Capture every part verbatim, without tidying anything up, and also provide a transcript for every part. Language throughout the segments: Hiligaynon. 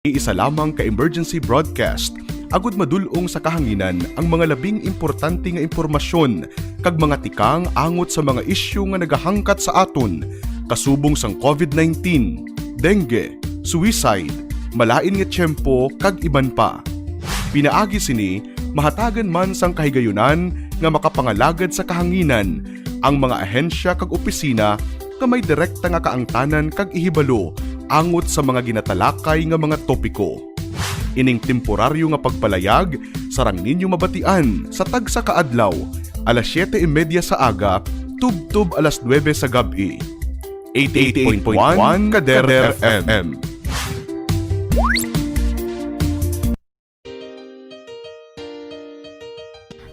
Isa lamang ka emergency broadcast, agud madul-ong sa kahanginan ang mga labing importante nga impormasyon kag mga tikang angot sa mga isyu nga nagahangkat sa aton, kasubong sang covid nineteen, dengue, suicide, malain nga tiyempo, kag iban pa. Pinaagi sini, mahatagan man sang kahigayunan nga makapangalagad sa kahanginan ang mga ahensya kag opisina nga may direkta nga kaangtanan kag ihibalo angot sa mga ginatalakay nga mga topiko. Ining temporaryo nga pagpalayag sarang ninyo mabatian sa tagsa ka adlaw, alas siyete y media sa aga tubtob alas nuebe sa gab-i. Eighty-eight point one Kader F M.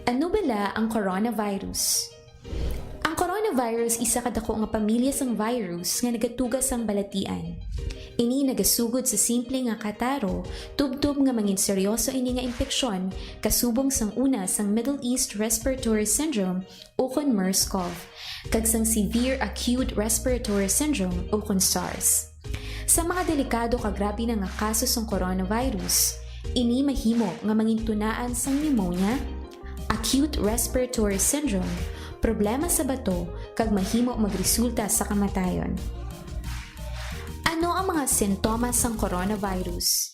Ano bala ang coronavirus? Ang coronavirus isa ka dako nga pamilya sang virus nga nagatuga sang balatian. Ini nagasugod sa simple nga kataro, tubtob nga mangin seryoso ini nga impeksyon, kasubong sang una sang Middle East Respiratory Syndrome ukon MERS-CoV, kag sang Severe Acute Respiratory Syndrome ukon SARS. Sa mga delikado kag grabe na nga kaso sang coronavirus, ini mahimo nga mangintunaan sang pneumonia, acute respiratory syndrome, problema sa bato, kag mahimo magresulta sa kamatayon. Ano ang mga sintomas sang coronavirus?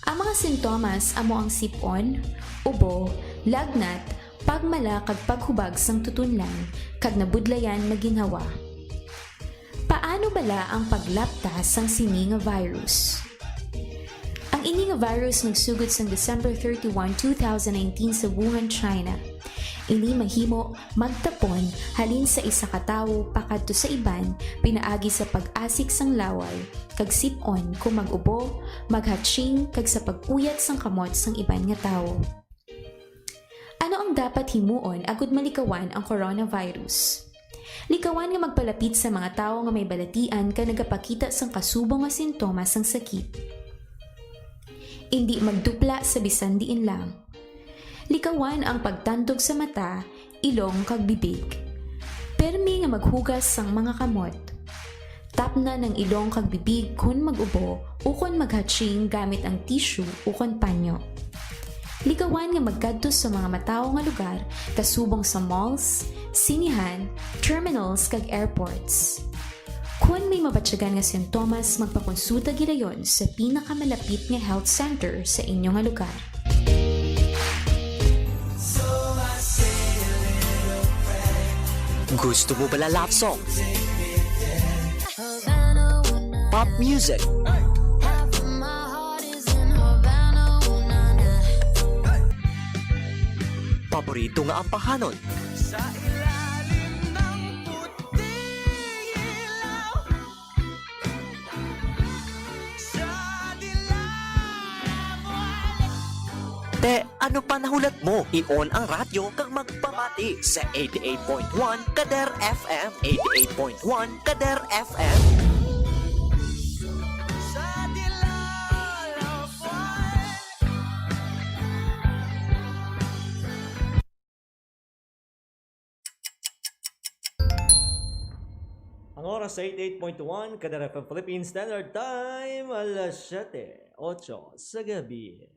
Ang mga sintomas amo ang sip-on, ubo, lagnat, pagmala kag paghubag sang tutunlan, kag nabudlayan nga ginhawa. Paano bala ang paglapta sang sini nga virus? Ang ini nga virus nagsugod sang December thirty-one, two thousand nineteen sa Wuhan, China. Ini mahimo magtapon halin sa isa ka tawo pakadto sa iban pinaagi sa pag-asik sang laway kag sip-on kon mag-ubo, maghatching kag sa pag-uyat sang kamot sang iban nga tawo. Ano ang dapat himuon agud malikawan ang coronavirus? Likawan nga magpalapit sa mga tawo nga may balatian kag nagapakita sang kasubong nga sintomas sang sakit. Indi magdupla sa bisan diin lang. Likawan ang pagtandog sa mata, ilong kag bibig. Permi nga maghugas sang mga kamot. Tapnan ang ilong kag bibig kon mag-ubo ukon maghatching gamit ang tissue ukon panyo. Likawan nga magkadto sa mga matawo nga lugar kasubong sa malls, sinehan, terminals kag airports. Kon may mabatyagan nga sintomas, magpakonsulta gilayon sa pinakamalapit nga health center sa inyo nga lugar. Gusto mo bala love song? Pop music? Paborito nga ampahanon? Te, ano pa nahulat mo? I-on ang radyo kag magpamati sa eighty-eight point one Kader F M. Eighty-eight point one Kader F M. Ang oras sa eighty-eight point one Kader F M Philippine Standard Time, alas siyete, otso sa gabi.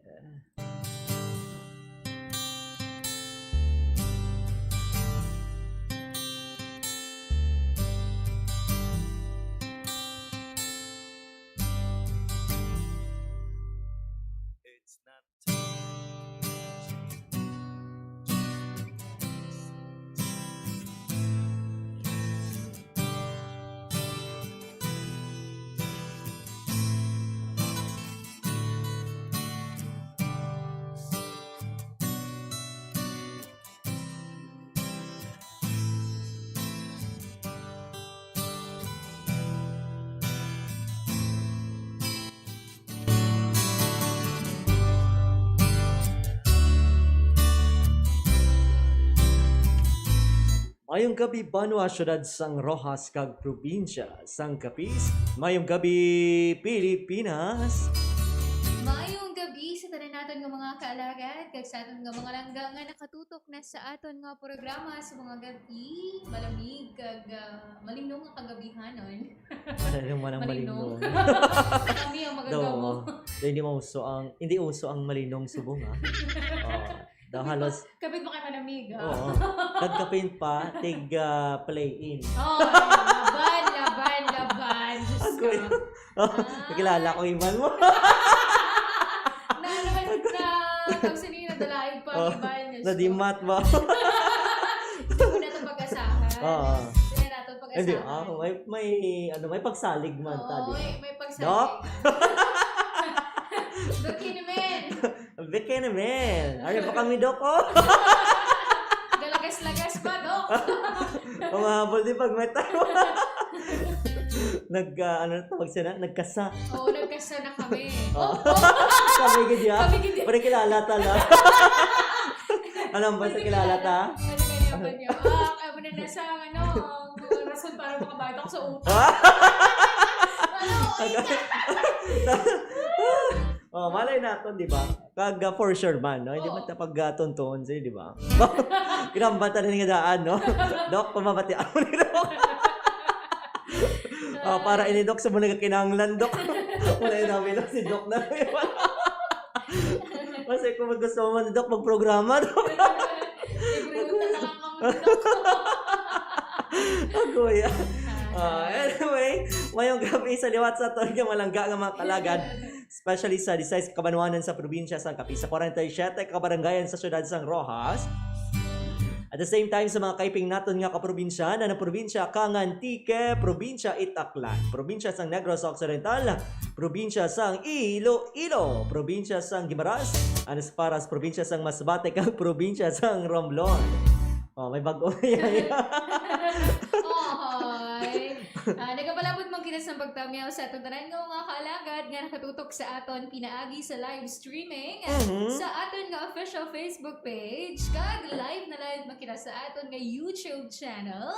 Mayong gabi, banwa, syudad sang Roxas kag probinsya sang Capiz. Mayong gabi, Pilipinas. Mayong gabi sa tanan naton nga Mga kaalagad, kag sa aton nga mga langga nga nakatutok na sa aton nga programa sa mga gab-i, malamig kag, ah, malinong nga kagabihanon. Ano naman ang Malinong. Malinong? Kami ang mga Daw, gamo. Daw, hindi mauso ang, hindi uso ang malinong subong, ha? Oh, daw halos, Kapit ba kayo manamig, ha? Oo. Kag kapin pa, tig ah, play-in. Oh, laban, laban, laban. Diyos Ako ko. yun. Oh, nakilala ko iman mo. Na ano man na, kung sino yung nadalaig pa, Oh, iba yun. Nadimat ba? Hindi ko na ito pag-asahan. Oo. Hindi na ito pag-asahan. Hindi, ah, may, may, ano, may pagsalig man ta, Oo, di ba? eh, may pagsalig. Doc? Doc Kinemen. Bikini man. Ari pa kami, Doc, oh. Galagas-lagas pa, Doc. Umahabol din pag may tao. Nag, ah, ano na tawag siya na? Nagkasa. Oo, nagkasa na kami. Oh. Oh, oh. Kami gid ya. Kami gid ya. Pero kilala ta la. Alam ba sa kilala ta? Ano kaya ba niya? Ah, ano na nasa, ano, ang rason para makabayad ako sa utang. Ah? Ano? Oh, malay naton, di ba? Kag ah, for sure man, no? Hindi Oo. man ta pag ah, tuntuon sila, di ba? Kinambatan na nga daan, no? Doc, pamabati ako ni Doc. Oh, para ini, Doc, sa mga nagkinahanglan, Doc. Wala yung namin, Doc, si Doc na. Kasi kung gusto mo man, Doc, magprograma, Doc. Libre mo na lang ako, Doc. Agoy. Ah, anyway, mayong gabi sa liwat sa aton nga malangga nga mga kalagad, especially sa disais ka kabanwanan sa probinsya sang Capiz, sa forty-seven ka barangayan sa siyudad sang Roxas. At the same time, sa mga kaiping naton nga kaprobinsya, na ang probinsya kang Antique, probinsya it Aklan, probinsya sang Negros Occidental, probinsya sang Iloilo, probinsya sang Guimaras, anas paras, probinsya sang Masbate, kag probinsya sang Romblon. Oh, may bag-o na yan. Oy. Ah, nagapalabot man kita sa pagtamyaw sa aton tanan nga mga kaalagad nga nakatutok sa aton pinaagi sa live streaming Mhm. sa aton nga official Facebook page, kag live na live man kita sa aton nga YouTube channel.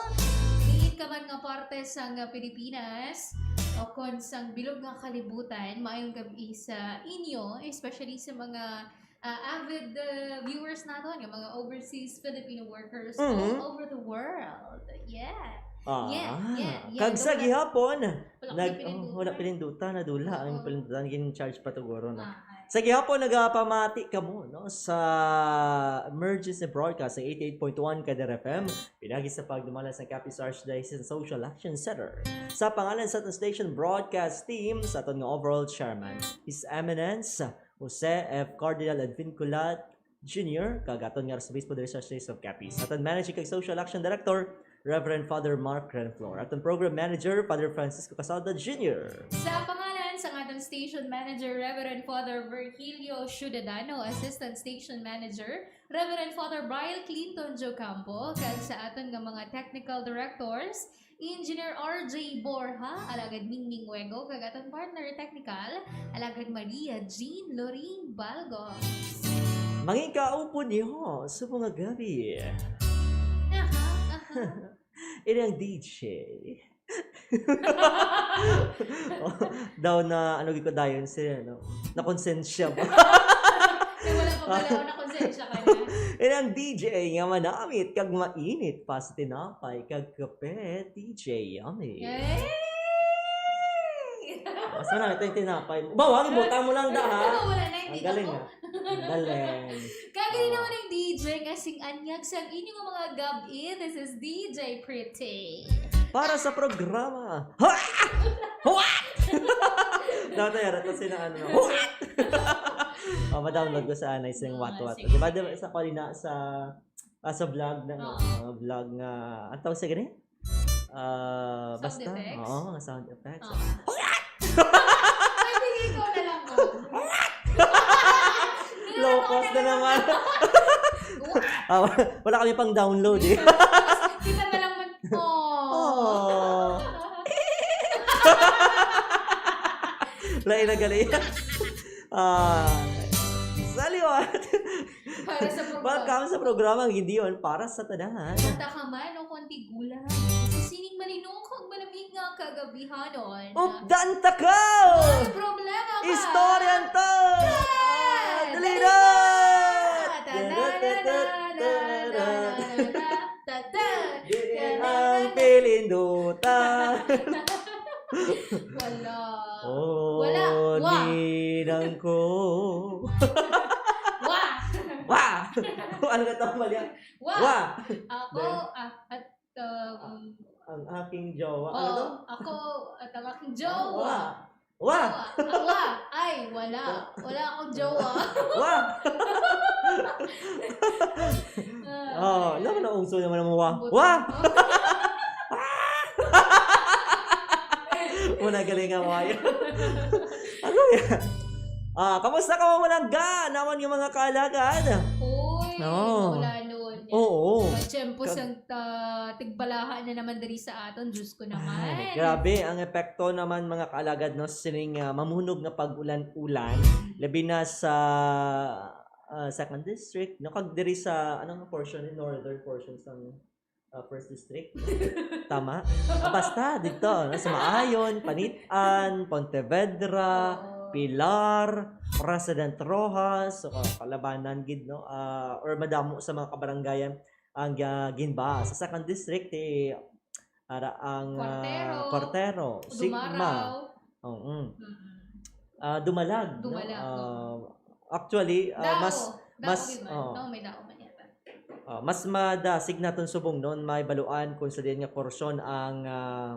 Diin ka man nga parte sang Pilipinas o kon sang bilog nga kalibutan, maayong gabi sa inyo, especially sa mga ah, avid uh, viewers naton, nga mga overseas Filipino workers Mhm. all over the world. Yeah. Ah, Yeah, yeah, yeah. Kag sa Wala- gihapon, Wala nag ko pinindot. oh, wala pinindota, nadula ang Oo. pinindota, gin-charge pa to guro, no? Ah, Sa gihapon, nagapamati kamo, no, sa emergency broadcast sa eighty-eight point one Kader F M, pinagi sa pagdumala sa Capiz Archdiocese Social Action Center. Sa pangalan sa aton station broadcast team, sa aton nga overall chairman, His Eminence Jose F. Cardinal Advincula Junior, kag aton nga Arsobispo diri sa Archdiocese of Capiz. Aton Managing kag Social Action Director, Reverend Father Mark Renflor. Aton Program Manager, Father Francisco Casalda Junior. Sa pangalan sa aton Station Manager, Reverend Father Virgilio Ciudadano, Assistant Station Manager, Reverend Father Brian Clinton Jocampo, kag sa aton nga mga Technical Directors, Engineer R J Borja, Alagad Mingming Wego, kag aton Partner Technical, Alagad Maria Jean Loring Balgos. Mangin kaupod niyo sa mga gabi. Aha, aha. Ini ang D J. Oh, daw na, ano, gid ko dayon siya, no? Nakonsensya ba? Kaya wala pa pala ako nakonsensya ka na. Ini ang D J nga manamit kag mainit pa sa tinapay kag kape, D J Yummy. Yay! Mas manamit ang tinapay. Bawa, ibutang mo lang da, ha? Wala na, hindi Ang galing, ako. Ha? Ang galing. Kag ini naman ang D J nga sing-anyag sa inyo nga mga gabi. This is D J Pretty. Para sa programa. What? What? Dapat yara to sila ano. What? Oh, ma-download ko sa anay sing Ah, what what. sige. Di ba, di ba sa kanina sa ah, sa vlog na, no? Oo. Ah, vlog nga, ang tawag sa ganun? Ah, Sound basta, effects? Oo, mga sound effects. Oo. Pwede ikaw na lang ko. Low cost na naman. Ah, wala kami pang download eh. Kita na lang man. Oh. Oh. Lain na gali. Ah, sa liwat. Para sa programa. Welcome sa programa nga hindi yun para sa tanan. Bata ka man o kung tigulang, sa sining malinungkog malamig nga kagabihanon. Updan ta ka! May problema ka? Istoryan ta! Yes! Dali na! Wala. Oh, Wala. Wa. Ninang ko. Wa. Wa! Ano ka tawag mali? Wa. Wa! Ako, ah, at, um, Ang aking jowa. Ano to? Oh, ako at ang aking jowa. Wa. Wa! Wa. Wa. Ay, wala. Wa. Wala akong jowa. Wa! Ah. Oh, naman ang ungso naman ang wa. Buti. Wa! Muna galing ang wa. Ano yan? Ah, kamusta ka, Ma'am Malangga? Naman yung mga kaalagad. Uy, Oo. Maulan nun. Oo. Pagtiyempo Kag- sang ta-, tigbalaha na naman diri sa aton. Diyos ko naman. Ay, grabe ang epekto naman, mga kaalagad, no, sining, ah, mamunog nga pag-ulan-ulan, labi na sa, ah, second district, no, kag diri sa, anong portion, yung northern portion sang, ah, first district? Tama? Ah, basta dito, no, sa Maayon, Panitan, Pontevedra, Oo. Pilar, President Roxas, so, kalabanan gid, no, ah, or madamo sa mga kabarangayan ang, ah, ginba. Sa second district, eh, ara ang, ah, Cuartero, Cuartero, Sigma. Dumaraw. Oo. Mm-mm. Ah, Dumalag, no? Dumalag, Ah, oo. Actually, ah, Dao. mas, Dao mas, gid man. oo. No, may Dao man yata. Ah, mas madasig naton subong noon may baluan kung sa diin nga porsyon ang, ah,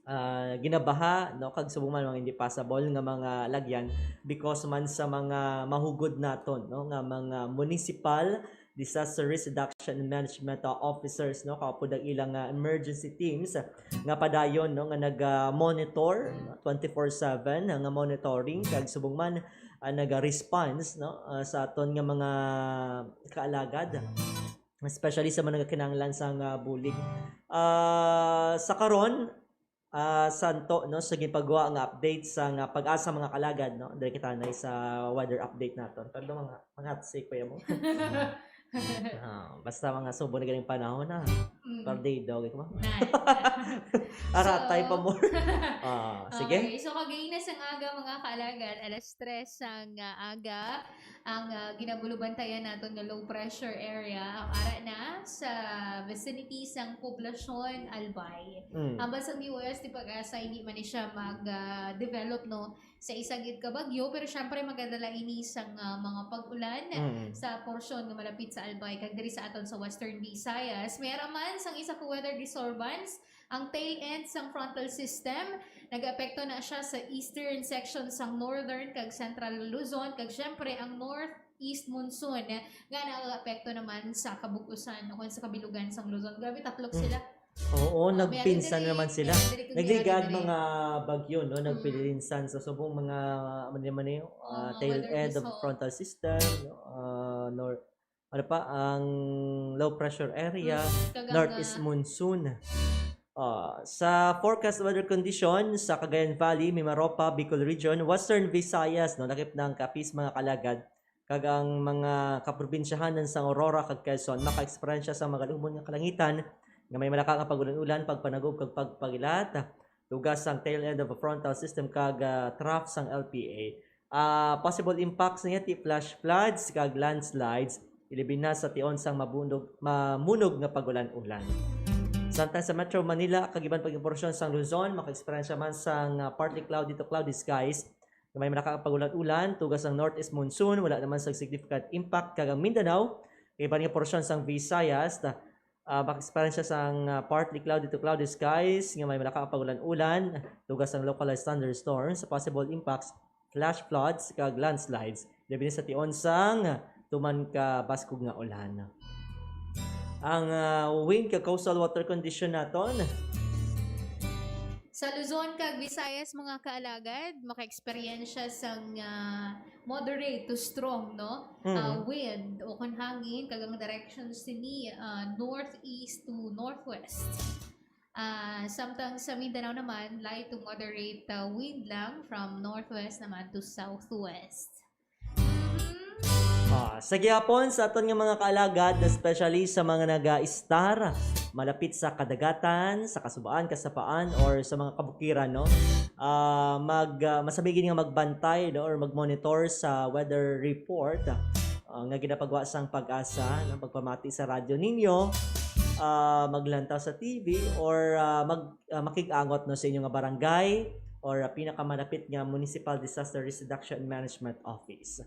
ah, ginabaha, no, kag subong man mga hindi passable nga mga lagyan because man sa mga mahugod naton, no, nga mga municipal disaster risk reduction and management, ah, officers, no, kaupod ang ilang, ah, emergency teams nga padayon, no, nga nag, ah, monitor, no, twenty-four seven nga monitoring kag subong man, ah, naga-response, no, ah, sa aton nga mga kaalagad, especially sa mga nagakinahanglan sang, ah, bulig. Ah, sa karon, ah, santo, no, sa ginpagwa nga update sa nga PAGASA, mga kaalagad, no, diri kita na sa weather update naton. Pero mga, mga si Kuya mo. Ah, basta mga subo na ganing panahon na. Mm. Perdido, gid ko ba? Nay. Aratay pa So, mo. Ah, sige. Okay, so kagaina sang aga, mga kaalagad, alas tres sang, ah, aga, ang, ah, ginabulubantayan naton nga low pressure area, ang ara na sa vicinity sang Poblacion Albay. Mm. Ang bansang D O S ti PAGASA, hindi man ni siya mag, ah, develop, no, sa isa gid ka bagyo, pero syempre magadala ini sang, ah, mga pag-ulan Mm. sa porsyon nga malapit sa Albay kag diri sa aton sa Western Visayas. May ara man sang isa ka weather disturbance ang tail end sang frontal system. Nag-apekto na siya sa eastern section sang northern kag central Luzon, kag syempre ang northeast monsoon nga nag-apekto naman sa kabug-usan o kung sa kabilugan sang Luzon. Grabe, tatlok Mm. sila. Oo, Ah, may nagpinsan ato diri, naman sila. May ato diri kung Nagligad meron diri. mga bagyo, no? Mm. Nagpinsan sa subong mga, ano naman yun, ah, Mga tail weather end of diso. frontal system, no? Ah, nor-, ano pa, ang low pressure area, Mm, kag ang, northeast ah, monsoon. Ah, sa forecast weather condition sa Cagayan Valley, Mimaropa, Bicol Region, Western Visayas, no, lakip na ang Capiz, mga kaalagad, kag ang mga kaprobinsyahanan sang Aurora kag Quezon maka-eksperyensya sa magalumon nga kalangitan nga may malaka nga pag-ulan-ulan, pagpanagob kag pagpagilat, tuga sang tail end of a frontal system kag, ah, trough sang L P A. Ah, possible impacts niya ti flash floods kag landslides, ilabi na sa tion sang mabunog, mamunog nga pag-ulan-ulan. Samtang sa Metro Manila kag iban pang porsyon sang Luzon, maka-eksperyensya man sang, ah, partly cloudy to cloudy skies nga may malaka nga pag-ulan-ulan, tuga sang northeast monsoon, wala naman sang significant impact, kag ang Mindanao, iban nga porsyon sang Visayas, ta-, ah, maka-eksperyensya sang, ah, partly cloudy to cloudy skies nga may malaka nga pag-ulan-ulan, tuga sang localized thunderstorms, possible impacts, flash floods, kag landslides, labi na sa tion sang tuman ka baskog nga ulan. Ang, ah, wind kag coastal water condition naton. Sa Luzon kag Visayas, mga kaalagad, maka-eksperyensya sang, ah, moderate to strong, no? Mm. Ah, wind o kon hangin, kag ang direction sini, ah, northeast to northwest. Ah, samtang sa Mindanao naman, light to moderate, ah, wind lang from northwest naman to southwest. Mhm. Ah, sa gihapon, sa aton nga mga kaalagad, especially sa mga naga-istar malapit sa kadagatan, sa kasubaan, kasapaan, or sa mga kabukiran, no? Ah, mag, ah, masami gid nga magbantay, no, or mag-monitor sa weather report, ah, nga ginapagwa sang PAGASA, no, pagpamati sa radyo ninyo. ah, maglantaw sa T V or, ah, mag-, ah, makig-angot, no, sa inyo nga barangay or, ah, pinakamalapit nga Municipal Disaster Risk Reduction and Management Office.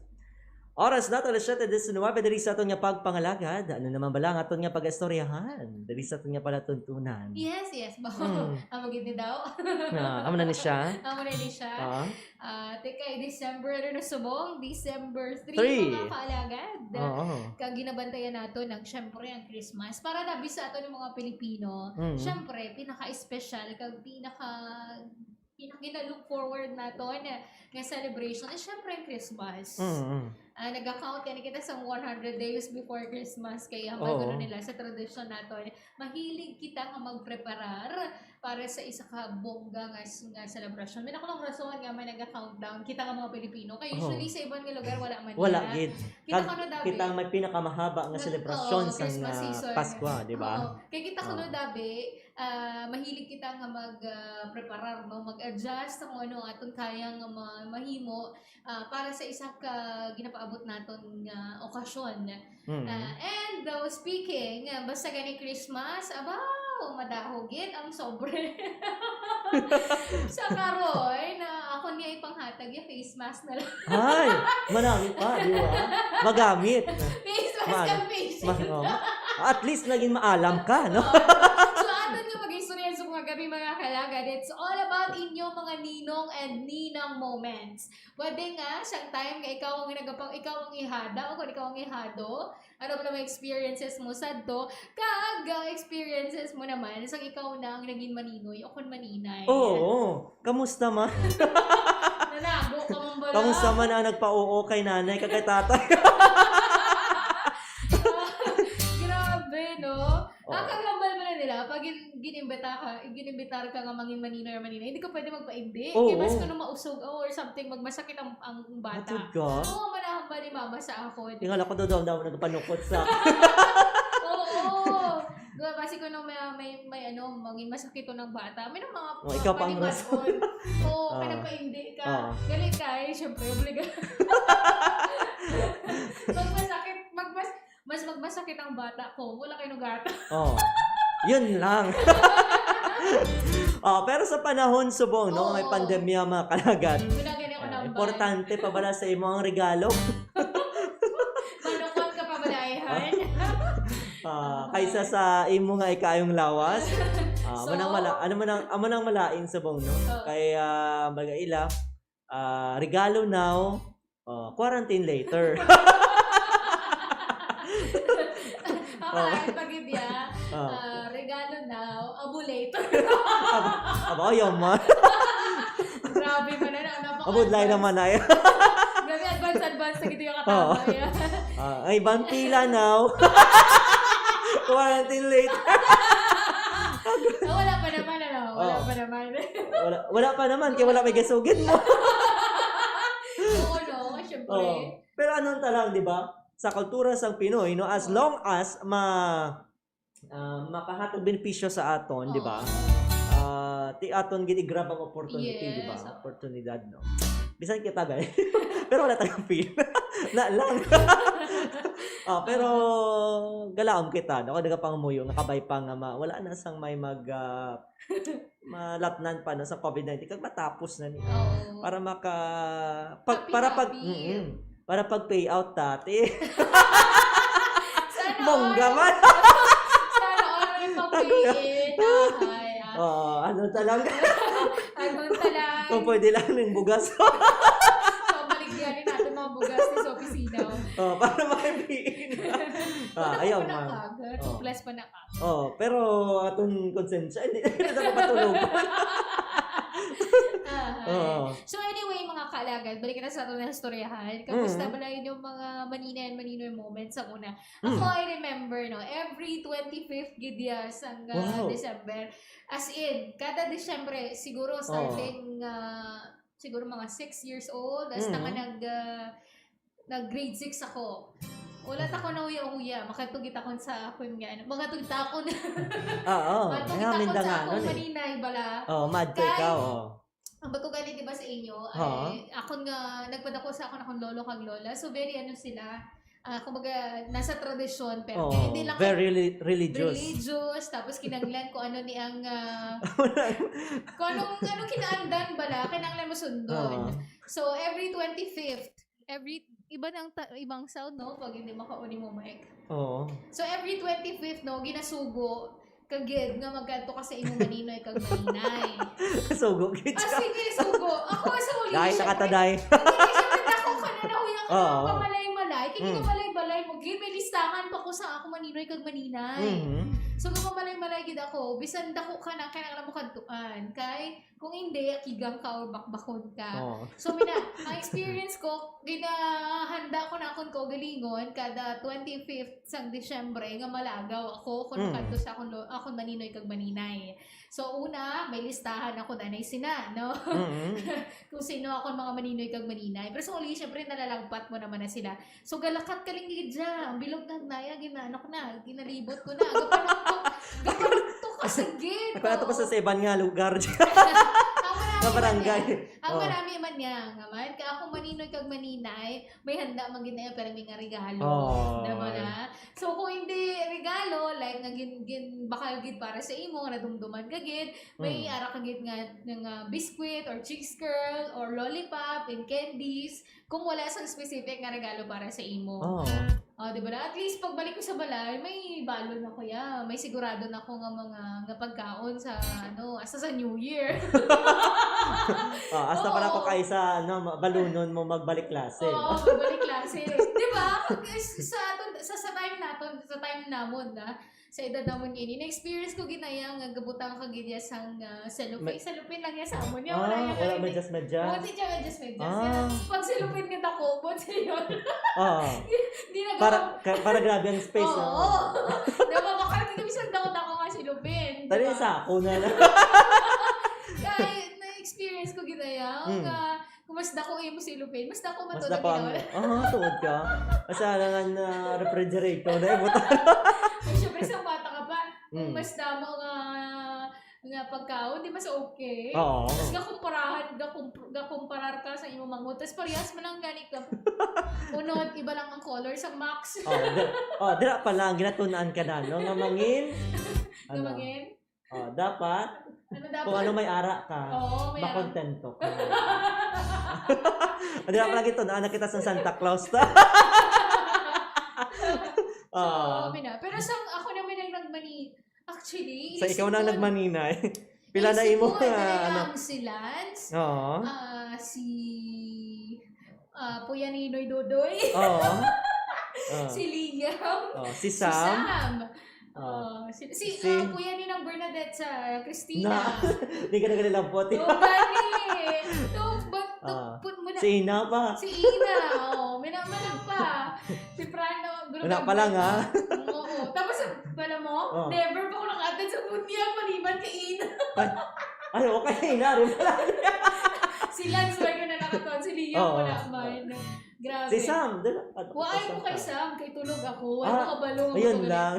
Oras na to, alas siyete diecinuebe, diri sa aton nga pagpangalagad. Ano naman bala ang aton nga pag-istoryahan? Diri sa aton nga palatuntunan. Yes, yes. Ba? Hmm. Amo gid ni daw. Ah, amo na ni siya? Amo na ni siya. Ah. Ah, tika, eh, December, ano na subong? December three, Three. Mga kaalagad. Oo. Kag ginabantayan nato nang, syempre, ang Christmas. Para dabi sa aton nga mga Pilipino, Mm. syempre, pinaka-espesyal kag pinaka, pinaka gina-look forward nato na, nga celebration is, syempre, ang Christmas. Mm, mm. Ah, nag-account gani kita sa one hundred days before Christmas. Kaya, Oo. Ano nila, sa tradisyon nato, mahilig kita nga magpreparar para sa isa ka bongga nga s-, nga selebrasyon. May nakulang rason nga may naga-countdown. Kita nga mga Pilipino. Kay Oh. usually sa iban nga lugar, wala man Wala niya. gid. Kita Kag-, ko na dami. Kita ang may pinakamahaba nga Nag-, selebrasyon oo, sa Christmas nga season. Paskwa, di ba? Oo. Kay kita ko Oo. na dabi, ah, mahilig kita nga mag, ah, preparar, no? Mag-adjust sa kung ano ang aton kaya nga ma-, mahimo, ah, para sa isa ka ginapaabot naton nga okasyon. Mm. Ah, and, uh, speaking, uh, basta gani Christmas, abaw, madahog gid ang sobre. Sa karon, na ako niya ipanghatag, yung face mask na lang. Ay, manami pa, di ba? Magamit. Face mask Ma-, ang face ma-, shield. Oh. At least naging maalam ka, no? Oo. So, aton nga mag-istorya sa mga gabi, mga kalagad, it's all about inyo mga ninong and ninang moments. Pwede nga, siyang time nga ikaw ang nagapang-, ikaw ang ihada o kung ikaw ang ihado. Ano ba naman experiences mo sadto? Kag, ah, experiences mo naman sa ikaw na ang naging maninoy o kung maninay. Oo. Kamusta man? Nalago ka man bala? Kamusta man ang nagpa-oo kay nanay kag kay tatay? Grabe, no? Oo. Nakakahambal man na nila pag gin-, ginimbita ka, ginimbitar ka nga mangin maninoy or maninay, hindi ka pwede magpaindi. Oo. Kay mas kuno mausog or something, magmasakit ang, ang bata. Matod ka? Oo, manahambal ni mama sa akon. Tingala ko daw daw daw nagpanukot sa Oo. Diba, basi kuno may, may, may ano, mangin masakit to ng bata. May nang mga Oh, ikaw pang panimaton. Rason. Oo, Ah. Kaya paindi ka. Ah. Galit ka, eh, syempre, obliga-, magmasakit, magmas-, Mas magmasakit ang bata ko. Wala kay nugata. Oh. Yun lang. Oh, pero sa panahon subong, no, may Oh. pandemya, mga kalagad. Wala gani ako Ah, nambal. Importante pa bala sa imo ang regalo? Manukot ka pa ba, dayhan? Ah, kaysa sa imo nga ikayong lawas. Ah, So? manang mala-, ano man ang, amo nang malain subong, no? Oh. Kay, ah, baga ila, ah, regalo now, Oh, quarantine later. Ako Oh. lang, pag yun, ya. Oh. Ah, regalo now, abo later. Abo, abo, ayaw man. Grabe man na, napaka- Abudlay naman ay. Grabe, advance, advance na gito yung Oh. Katama, ya. Ah, ay, vampila now. Quarantine later. Ah, wala pa naman, ano? Wala Oh. pa naman. Wala, wala pa naman, kaya wala may gasugid mo. Oo, no? Syempre. Oo. Pero anong talang, di ba? Sa kultura sang Pinoy, no? As Oo. long as ma-, ah, makahatag benepisyo sa aton, di ba? Oo. Ah, ti aton gid i-grab ang opportunity, di ba? Yes. Oportunidad, no? Bisan kita, guys. Pero wala tayong feel. Na lang. Ah, pero galaom kita, no? Kung nagapangamuyo, nga kabay pa nga ma-, wala na sang may mag, ah, malatnan pa, no, sa covid nineteen, kag matapos na ni. Oo. Para maka-, pag, para pag, Happy-happy. Mm-mm. Para pag-pay out dati. Sana Bongga all. Man. Sana all may pag-pay in. Ay, ah. Oo, ano talaga? Ano talaga? Kung pwede lang ng bugas. So, baligyan natin mga bugas ni Sophie Sinaw. Oh, para makapay in. Ah, Wala ayaw pa man. Nakag-, Oh. Two plus pa na ka. Oh, pero atong konsensya, hindi, hindi na ako patulog. Aha. Oo. So anyway, mga kaalagad, balik na sa aton na istoryahan. Kamusta Mm. ba na yun yung mga maninoy and maninoy moments sa una? Mm. Ako, I remember, no, every twenty-fifth gid ya sang, ah, Wow. December. As in, kada Disyembre, siguro Oo. starting, ah, siguro mga six years old, hasta Mm. nga nag, ah, nag grade six ako. Wala ta ko na huya-huya. Makatugit ako sa akon nga, ano, makatugit ako na. Oo, Makatugit may ako hamin sa da nga, akong ano, eh. Maninay, bala. Oh, mad ka Kay, ikaw, oh. Ang bago gani, di ba, sa inyo, Oo. Ay, akon nga, nagpadako sa akon, akong lolo kag lola. So, very, ano sila, ah, kumbaga, nasa tradisyon, pero Oh, hindi lang very reli- religious. religious, tapos kinanglan ko ano ni ang, ah, kung anong, anong kinaandan bala, kinanglan mo sundon. Oo. So, every twenty-fifth, every, iba ng ta- ibang sound, no? Pag hindi makauni mo, Mike. Oo. So, every twenty-fifth, no, ginasugo kagid nga magkadto ka sa imong maninoy kag maninay. Sugo gid Ah, siya. Sige, sugo. Ako sa uli, Dahil syempre, nakataday. Hindi, syempre, dako ka na, nahuya ka Oo. na pamalay-malay. Kini Mm. nga balay-balay mo, gid, may listahan pa ko sa ako maninoy kag maninay. Mhm. So, nga pamalay-malay gid ako, bisan dako ka na, kailangan mo kadtuan. Kay, kung hindi, akigang ka or bakbakon ka. Oo. So, mina, ang experience ko, ginahanda ko na akong kaugalingon kada twenty-fifth sang Disyembre nga malagaw ako kung Mm. kadto sa akong, lo- akong maninoy kag maninay. So, una, may listahan ako na sina, no? Mhm. Kung sino akong mga maninoy kag maninay. Pero sa uli, syempre, nalalagpat mo naman na sila. So, galakat ka lang gid dyan. Ang bilog na naya, gina, ano ko na, ginalibot ko na. Gapanuktok, gapanuktok ka sa gate. Pero ato pa sa, sa ibang nga lugar. Ang marami Sa barangay. man niya. Ang Oh. marami man niya, nga man. Kaya akong maninoy kag maninay, may handa man gid na yan, pero may nga regalo. Oh. Diba na? So, kung hindi regalo, like, nga gin, gin, bakal gid para sa imo, nga nadumduman ka gid, may Mm. ara ka gid nga, nga biscuit, or cheese curl, or lollipop, and candies, kung wala sang specific nga regalo para sa imo. Oh. Oh, di ba na? At least, pagbalik ko sa balay, may balon ako ya. May sigurado na ako nga mga nga pagkaon sa, ano, hasta sa New Year. Ah, hasta pala ako Oo. Kaysa, ano, ma- balunon mo magbalik klase. Oo, magbalik klase. Di ba? Sa, aton, sa, sa time naton, sa time namon na, sa edad namon ini, na-experience ko ginaya nga gabutang ka gid ya sang, ah, cellophane. May- Cellophane lang ya sa amon. Ya, Ah, wala ya wala kami. medyas-medyas. Buti siya medyas-medyas. Ah. Pag cellophane nga dako, buti siya. Oo. Di na Para, ka- para grabe ang space. Oo. Oo. Diba, makakita kami sa dako-dako nga cellophane. Dali Diba? sa ako na lang. Kaya na-experience ko ginaya Mm. nga kung mas dako imo cellophane, mas dako man Mas to dako ang, ginawa. oh, tuod ka. Mas alangan na refrigerator na ibutang. Kung syempre sa bata ka pa, kung Mm. mas damo nga nga pagkaon, di mas okay. Oo. Tapos gakumparahan, gakump- gakumparar ka sa imong manghod. Tapos parehas man lang gani ka. Unod, iba lang ang color sa Max. Oh, di, oh, dira pa lang, ginatunan ka na, no? Nga mangin, Nga mangin? Oh, dapat, Ano dapat? Kung ano may ara ka, Oo, may ara. Makontento ka. Hindi lang pala ito, naanak kita sa Santa Claus ta. So, Ah. Kami na. Pero sa ako naman ang nagmani, actually, Sa ikaw na ilisipon. Nagmaninay. Pila na imo Ilisipon, na, dali ano? Lang si Lance, Oo. ah, si ah, Puya Ninoy Dodoy. Oo. Ah. Si Liam. Oh, si Si Sam. Sam. Oh. Oh, si, si, Si- ah, Kuya ni ng Bernadette sa Christina. Na, di ka na ganun lang puti. Oh, gani. Tubag, Ah. tupot mo na. Si Ina pa. Si Ina, oh, minamalang pa. Si Prano, Wala pa lang, ha? Oo. Tapos, alam mo, Oh. never pa ako nakatad sa bunyag, maliban kay Ina. Ay, okay, Ina rin pala. Si Lance, wala ko na nakatad. Si Liam, Oo. Wala man. Grabe. Si Sam, di ba? At- Wa ay ko kay Sam, kay tulog ako. Wala Ah, ko kabalo nga ayun tulog. lang.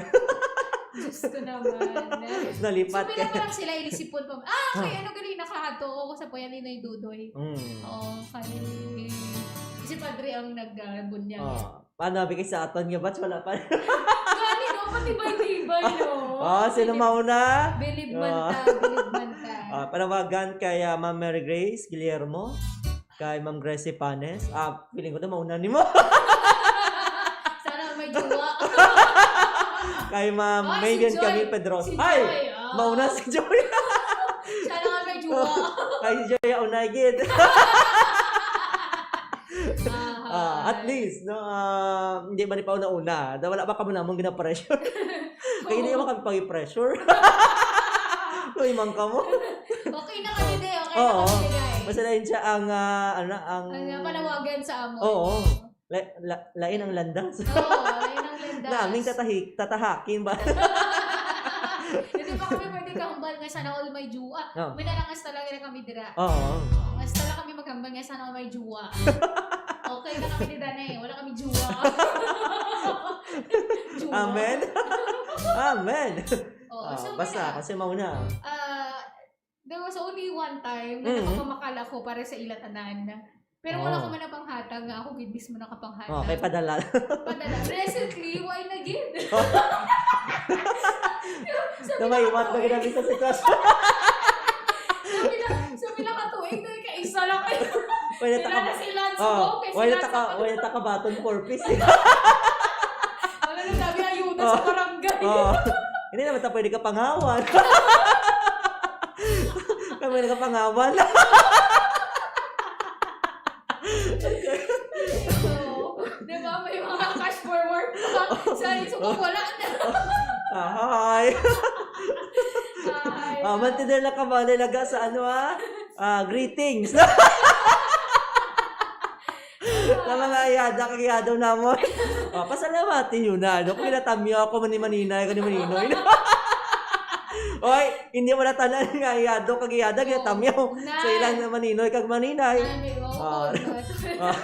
Diyos ko naman. Nalipat So, pila ka. pa lang sila ilisipon pa. Ah, kay ano gali, nakahadto ako sa Puya ni Noy Dudoy. Mm. Oo, kay si Padre ang nagbunyag. Oh. Paano, bigay sa aton nga batch, wala pa. Gani, no? Patibay-tibay, no? Oh, sino Patibay. Mauna? Bilib man Ah. ta, bilib man ta. Ah, panawagan kay, ah, Ma'am Mary Grace Guillermo, kay Ma'am Gracie Panes. Ah, feeling ko na mauna ni mo. Sana may jowa. Kay Ma'am Ah, si Megan Joy. Camille Pedros. Si Ay! Joy, ah. Mauna si Joy. Sana may jowa. Kay Joy, una gid. Ah, Ah, at least, no, ah, hindi man ipauna-una. Da-, wala ba kamo namang gina-pressure? Kaya hindi Oo. naman kami pag-pressure. Uy, mang kamo. Okay na kami, de. Okay Oo. na kami, guys. Basta na yun siya ang, ah, ano, ang... Ang, ah, panawagan sa amo. Oo. La, la, lain ang landas. Oo, lain ang landas. Naming tatahik, tatahakin ba? Hindi pa kami pwede kahambal nga sana all may jowa. Oh. May narangas talaga na kami dira. Oo. Mas talaga kami maghambal nga sana all may jowa. Okay na kami ni Danay. Wala kami jowa. Jowa. Amen. Amen. Oo, Ah, so, basta, muna. Kasi mauna. Ah, there was only one time na Mhm. nakapamakal ako para sa ila tanan. Pero wala ko man napanghatag nga ako gid mismo nakapanghatag. Oh, kay padala. Padala. Recently, why na gid? Sabi na Namay, what na ako, eh. ginamit sa sitwasyon? Sabi na, sabi na ka tuig, dahil ka isa lang kayo. Wala Sila taka, na sila, oh, so, okay, wala sila taka, sa wala taka baton for peace, eh. Wala na sabi, ayuda Oh. sa barangay. Oh. Hindi naman ta pwede ka pangawan. Kami nakapangawan. So, di ba, may mga cash forward pa. Sa iso ko, wala na. Ah, hi. Hi. Ah, mantider lang ka ba, nilaga sa ano, ah? Ah, greetings. Sa mga ayada, kag ayado namon. Ah, pasalamati nyo na, no? Kung ginatamyaw ako man ni Maninay, kag ni Maninoy. Oy, hindi wala tanan nga ayado, kag ayada, Oo. ginatamyaw. Nay. Sa ilang Maninoy, kag Maninay. Ay, may Ah. oo, no. Ah,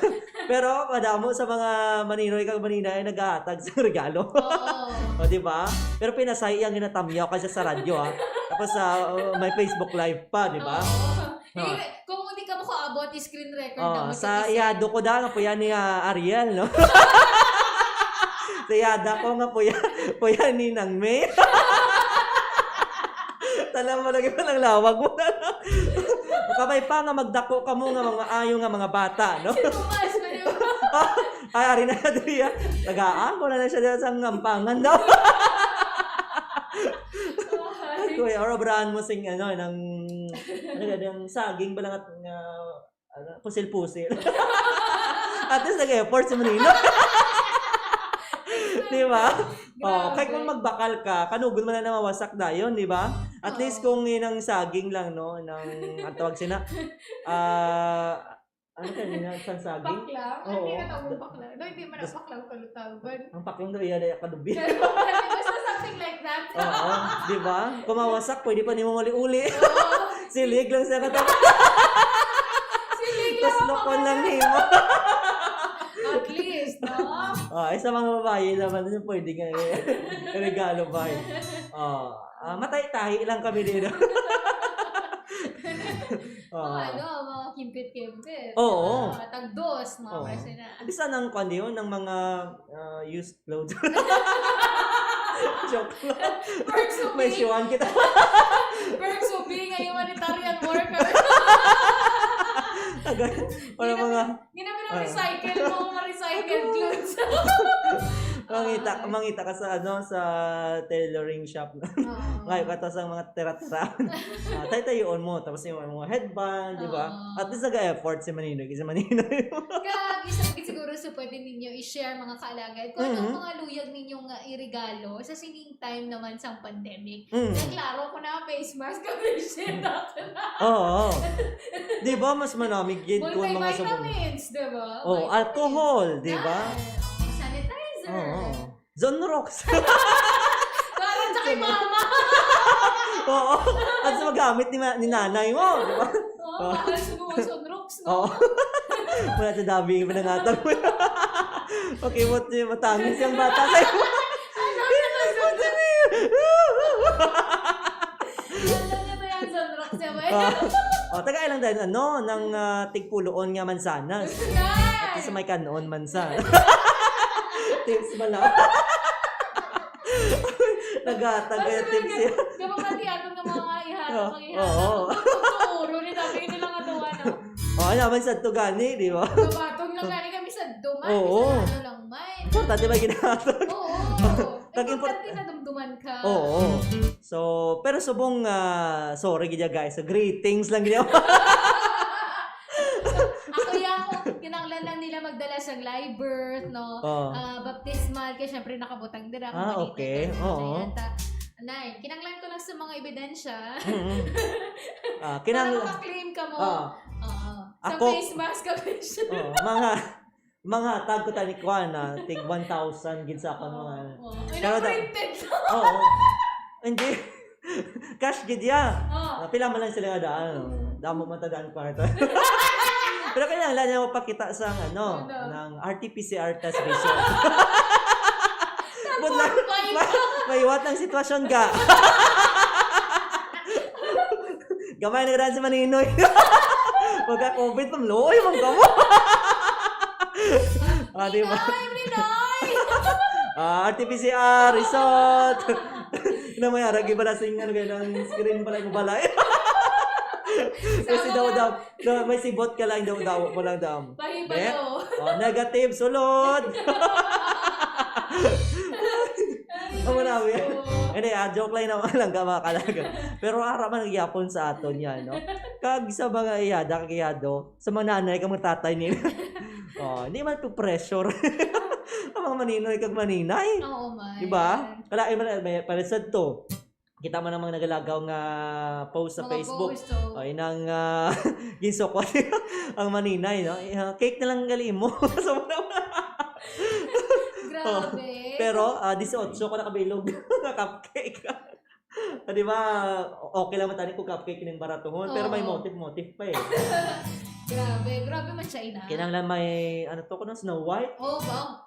pero madamo sa mga Maninoy, kag Maninay, naghahatag sa regalo. Oo. O, di ba? Pero pinasay ang ginatamyaw kasi sa radyo, ah. Tapos, ah, may Facebook Live pa, di ba? Oo. No. Eh, kung hindi ka makaabot, screen record Oh, na mo sa sa isa. Iyado ko da nga puya ni, ah, Ariel, no? Sa iyada ko nga puya, puya ni Nang May. Tanaw mo lagi pa ng lawag mo. Kabay pa nga magdako ka mo nga mga ayo nga mga bata, no? Si Tomas, pwede mo. Ay, ari na siya diri, ah. Tagaan ko na lang siya diri sa ngampangan daw. Ay. Kuya, or obrahan mo sing, ano, ng, ano ka, ng saging ba lang at, nga, ano, pusil-pusil. At least nag-effort si Manino. Di ba? Oh, Grabe. Kahit kung magbakal ka, kanugon man na mawasak dayon, di ba? At least Oo. kung yun ang saging lang, no, ng, ang tawag sina, ah, ano ka nila, isang saging? Paklang? Ano Oo. tinatawag mong paklang? No, hindi man ang paklang kalutaban. Ang paklang daw, iya na yung kalubi. Pero, basta something like that. Oo, di ba? Kung mawasak, pwede pa nimo mali-uli. Oo. Silig lang sa kata. Silig lang Tuslokon ang lang nimo. At least, no? Oh, ay, sa mga babae naman, yun pwede nga eh. Regalo ba eh? Oh, ah, matay-tahi lang kami din. Oh. Mga ano, mga kimpit-kimpit. Oo. Ah, tagdos, mga Oo. person na. Bisan ang kwan yun, ng mga, ah, used clothes. Joke lang. Perks of May being, siwan kita. Perks of being a humanitarian worker. Tagal. Wala Hindi mga naman, hindi naman ang Ah. recycle mo, mga recycled clothes. Mangita, Ay. mangita ka sa, ano, sa tailoring shop. Oo. Ngayon ka to sa mga tira-tira. Ah, tay-tayoon mo, tapos yung mga headband, di ba? Oo. At least nag-effort si Maninoy, kasi Maninoy. Kag isa gid siguro sa pwede ninyo i-share, mga kaalagad, kung anong Mhm. mga luyag ninyo nga iregalo sa sining time naman sang pandemic. Mm. Kaya klaro ko na, face mask, kag face shield ako na. Oo. Di ba, mas manamig gid kung mga sabon. Multivitamins, di ba? Oh, Vitamins. alcohol, di ba? Yan. Oh, sanitizer. Oo. Zonrox. Parang sa kay mama. Oo. At sa magamit ni ma-, ni nanay mo, di ba? Oo, Oh. mahal sa mga Zonrox, no? Oo. Wala sa dami yung pinangatag mo. Okay, what, matangis yung bata sa'yo. Ano, ano, ano, ano? Ano, ano, ano, Zonrox, di ba? Ah. Oh, taga ilang din, ano, ng, ah, tigpuloon nga mansanas. Nice! At least may kanon mansa. Tips mo lang. Naghatag Basta kayo tips nga, yan. Di ba pati atong nga mga ihatag, Oh, mag-ihatag? oo. Tuturo ni sabi nila nga daw, ano? Oh, ano, may sadto gani, di ba? Gabatong lang gani kami sa duman. Oo. Kasi ano lang, may. Importante ba ginahatag? Oo. Kag import- Importante na dumduman ka. Oo. So, pero subong, ah, sorry gid ya, guys. So, greetings lang gid ya. Ako ya, ako, kinahanglan lang nila magdala sang live birth, no? Oo. Ah, baptismal, kaya syempre nakabutang dira, kung Ah, manita okay. ka na, Oo. kaya ta-, anay, kinahanglan ko lang sa mga ebidensya. Mm-mm. Ah, kinahanglan Para maka-claim ka mo. Ah. Oo. Sa Ako face mask ka, face shield. Oo, mga, mga tag ko tani kuan na, tig one thousand gid sa akong mga Oo. Ay, Pero da-, na-printed. Oo. Hindi. Cash gid ya. Ah. Ah, pila man lang sila nga daan. Mm. Damo man ta daan kwarta. Pero kailangan lang niya mapakita sa, ano, Ano? ng R T P C R test result. But lang, Nag-qualify. ma-, may what ang sitwasyon ka? Gamay na daan si Maninoy. Pagka-covid, mamluoy man kamo. Ah, di ba? Minoy, Minoy! Ah, R T P C R, result. Na may arag, iba na sing, ano, ganyan, ang screen pala yung balay. Kasi daw, daw, daw, may sibot ka lang daw, daw, mo lang daw. Pahibalo. Eh? Oh, negative, sulod. Amo na, Diyos ko. Hindi, ah, joke lang naman lang ka, mga kalaga. Pero ara man ang yapon sa aton yan, no? Kag sa mga iyada, kag iyado, sa mga nanay, kag mga tatay nila. Oh, hindi man to pressure. Ang mga maninoy, kag maninay. Oo, man. Di ba? Kalain man, may, para sa to. Kita mo namang nagalagaw nga post sa Mga Facebook. Post, oh. Ay, nang, ah, ginsukot ang maninay, no? Eh, ah, cake na lang gali mo. So, Grabe. Oh, pero, ah, dieciocho ko nakabilog nga cupcake. Ah, di ba, okay lang man tani kung cupcake ning baratuhon, pero may Oo. motif-motif pa eh. Grabe, grabe man siya, ina. Kinahanglan may, ano to, kuno, Snow White? Oo ba?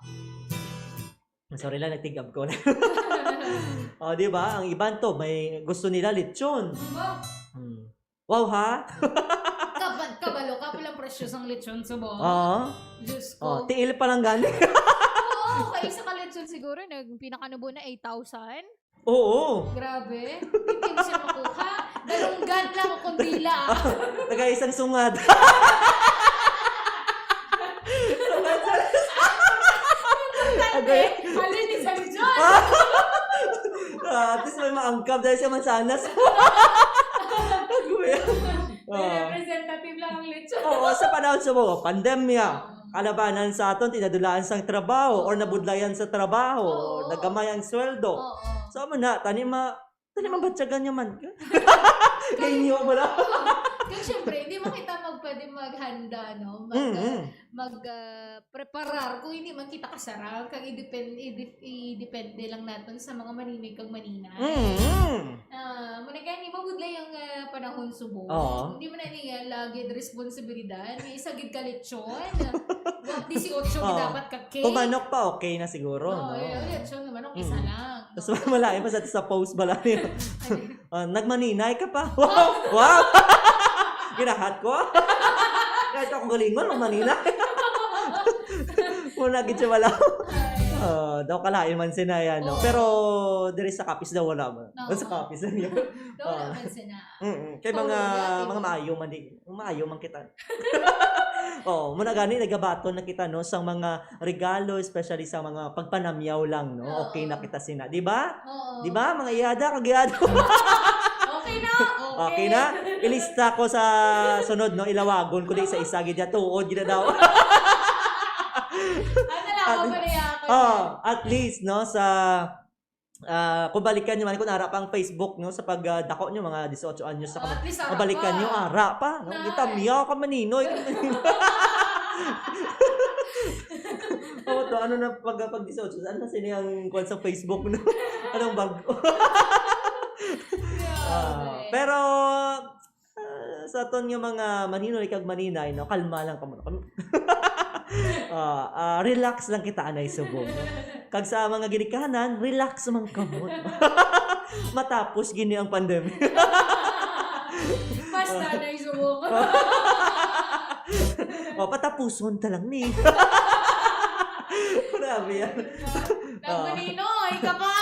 Sorry lang, nagtigab ko. Oh, di ba? Ang iban to, may gusto nila lechon. Ano ba? Hmm. Wow, ha? Kaba-, kabalo ka, palang presyo sang lechon sa buwan. Oo. Diyos ko. Oh, tiil pa lang gani. Oo, kay isa ka lechon siguro, nag-, pinakanubo na eight thousand. Oo. Grabe. Hindi siya makuha. Dalunggan lang o kundila. Taga isang sungad. Importante, Agay. Alin ni San John? Ah, at least may maangkab dahil sa mansanas. Agoy. May Ah. representative lang ang lechon. Oo, sa panahon sa mga pandemya, Oo. kalabanan sa aton, tinadulaan sang trabaho, or Oo. nabudlayan sa trabaho, Oo. or nagamay ang sweldo. Oo. So, amo na, tani ma-, tani mabatyagan niya man. Kay inyo mo lang. Kaya syempre, hindi mo kita mag-, pwede maghanda, no? Mag-, Mm, mm. mag, ah, preparar kung hindi man kita kasarang, kag i-depend-, i-de-, i-depende lang naton sa mga maninay kag maninay. Mm. Ah, muna gani, mabudlay ang, ah, panahon subong. Oo. Hindi man na niya lagi responsibilidad. May isa gid ka lechon. Wa, dieciocho Oo. dapat ka cake. Kung manok pa, okay na siguro, Oo, no? Yung lechon, manok, Mm. isa lang. Tapos malain pa sa, sa post bala niya. Ay. Ah, nagmaninay ka pa. Wow! Wow! Ginahat ko? Kahit ako galingon, magmaninay. Muna gid siya wala. Ay. Ah, daw kalain man sina yan, no? Oo. Pero diri sa Capiz daw wala man. Oo. Sa Capiz lang yun. Daw wala Ah. man sina. Mm-mm. Kay mga, Paulo, mga dati. maayo man di, maayo man kita. Oh, muna gani, nagabaton na kita, no, sa mga regalo, especially sa mga pagpanamyaw lang, no? Oo. Okay na kita sina, di ba? Oo. Di ba, mga iyada, kag iyado? Okay na, okay. Okay na? Ilista ko sa sunod, no? Ilawagon ko di sa isa, gid ya, tuod, gid na daw. Ano lang, At, ako na yan, ako oh, yan. At least, no, sa, ah, kung balikan nyo man, kung ara pa ang Facebook, no, sa pag, ah, dako nyo, mga dieciocho anyos sa Oh, at least ara mabalikan pa. nyo, ara pa, no? Na. Kita, miyaw ka, maninoy. Oh, to, ano na, pag, pag dieciocho, ano na sini ang kuwan sa Facebook, no? Anong bago? Grabe. Ah, pero, ah, sa aton nga mga maninoy kag maninay, no, kalma lang kamo, no? Ah, ah, relax lang kita, anay subong, no? Kag sa mga ginikanan, relax man kamo, no? Matapos gini ang pandemic. Basta, anay subong. Oh, patapuson ta lang ni. Grabe yan. Ah. Nagmaninoy ka pa.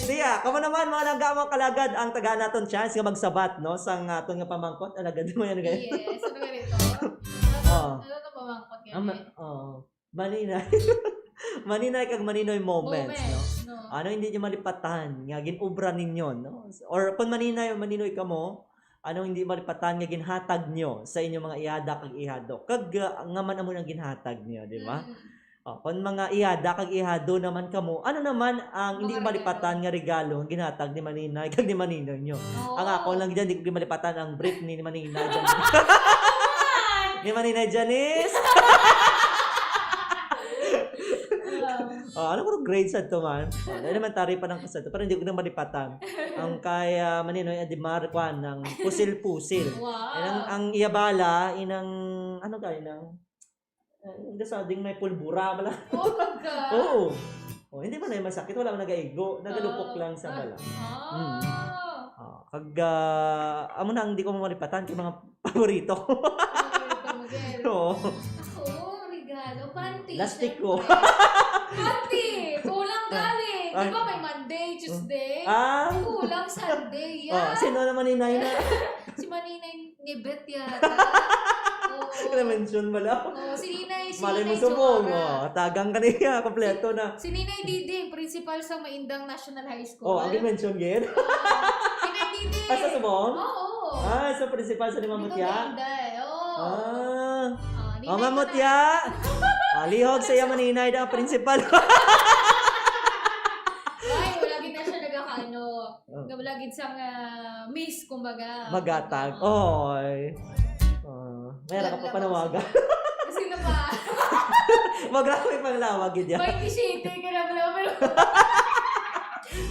Siya, kamo naman, mga langga, mga kalagad, ang tagaan naton chance nga magsabat, no, sang aton nga pamangkot. Alagad mo yan, guys. Yes, ano nga rito? Ano, Oo. ano to pamangkot nga Ah, ma-, eh? Oo. Maninay. Maninay kag maninoy moments, Moments, no? no? Ano hindi nyo malipatan nga gin-obra ninyo, no? Or kung maninay o maninoy kamo, ano hindi malipatan nga ginhatag nyo sa inyong mga iyada kag ihado? Kag, ah, nga man amo nang ginhatag nyo, di ba? Mm. Oh, kung mga iyada kag ihado naman kamo, ano naman ang hindi Mga malipatan regalo. nga regalo ang ginhatag ni maninay kag ni maninoy nyo? Oo. Ang ako lang dyan, di ko malipatan ang brief ni maninay dyan. Ni maninay Janice. Oo. Oh, ano ko grade sa to man? Oh, elementary pa lang ko sa to, pero hindi ko na malipatan. Ang kay, ah, maninoy Adimar, kwan, ng pusil-pusil. Wow. Yan ang, ang iyabala, inang, ano ka, inang, eh, hindi sa ding may pulbura bala. Oh, pagka? Oo. Oh, hindi man na masakit, wala man nagaigo, nagalupok Ah, lang sa ah, bala. ah. Mm. Oh. Pag, ah, amo na ang di ko malipatan kay mga paborito ko. Paborito mo, girl. Oo. Ako, regalo, panty, Lastiko. Syempre. Panty! Kulang galing. Di ba may Monday, Tuesday? Ah. Kulang Sunday. Oh, yan. Sino naman yung nine na? Si Maninay ni Beth yata. Oo. Kaya mention mo lang. Oo, si Ninay, si Malay mo Ninay subong, Joara. Oh, tagang ka niya, kompleto na. Si Ninay Didi, principal sa Maindang National High School. Oh, ang mention, gid? Oo. Si Ninay Didi. Ah, sa subong? Oo. Ah, sa principal sa Limang Mutya? Limang Mutya, oo. Ah. Oh, Ninay Oh, Ma'am Mutya. Ah, lihog sa iya, Maninay, ang principal. Ay, wala gid na siya nagkakaano. Oh. Nga wala gid sang, ah, miss, kumbaga. Magatag. Oo. Oy. Ah, may Wala, ara ka pa wala panawagan. Sino pa? Magra ko yung panglawag, gid yan. May initiator ka na pala, pero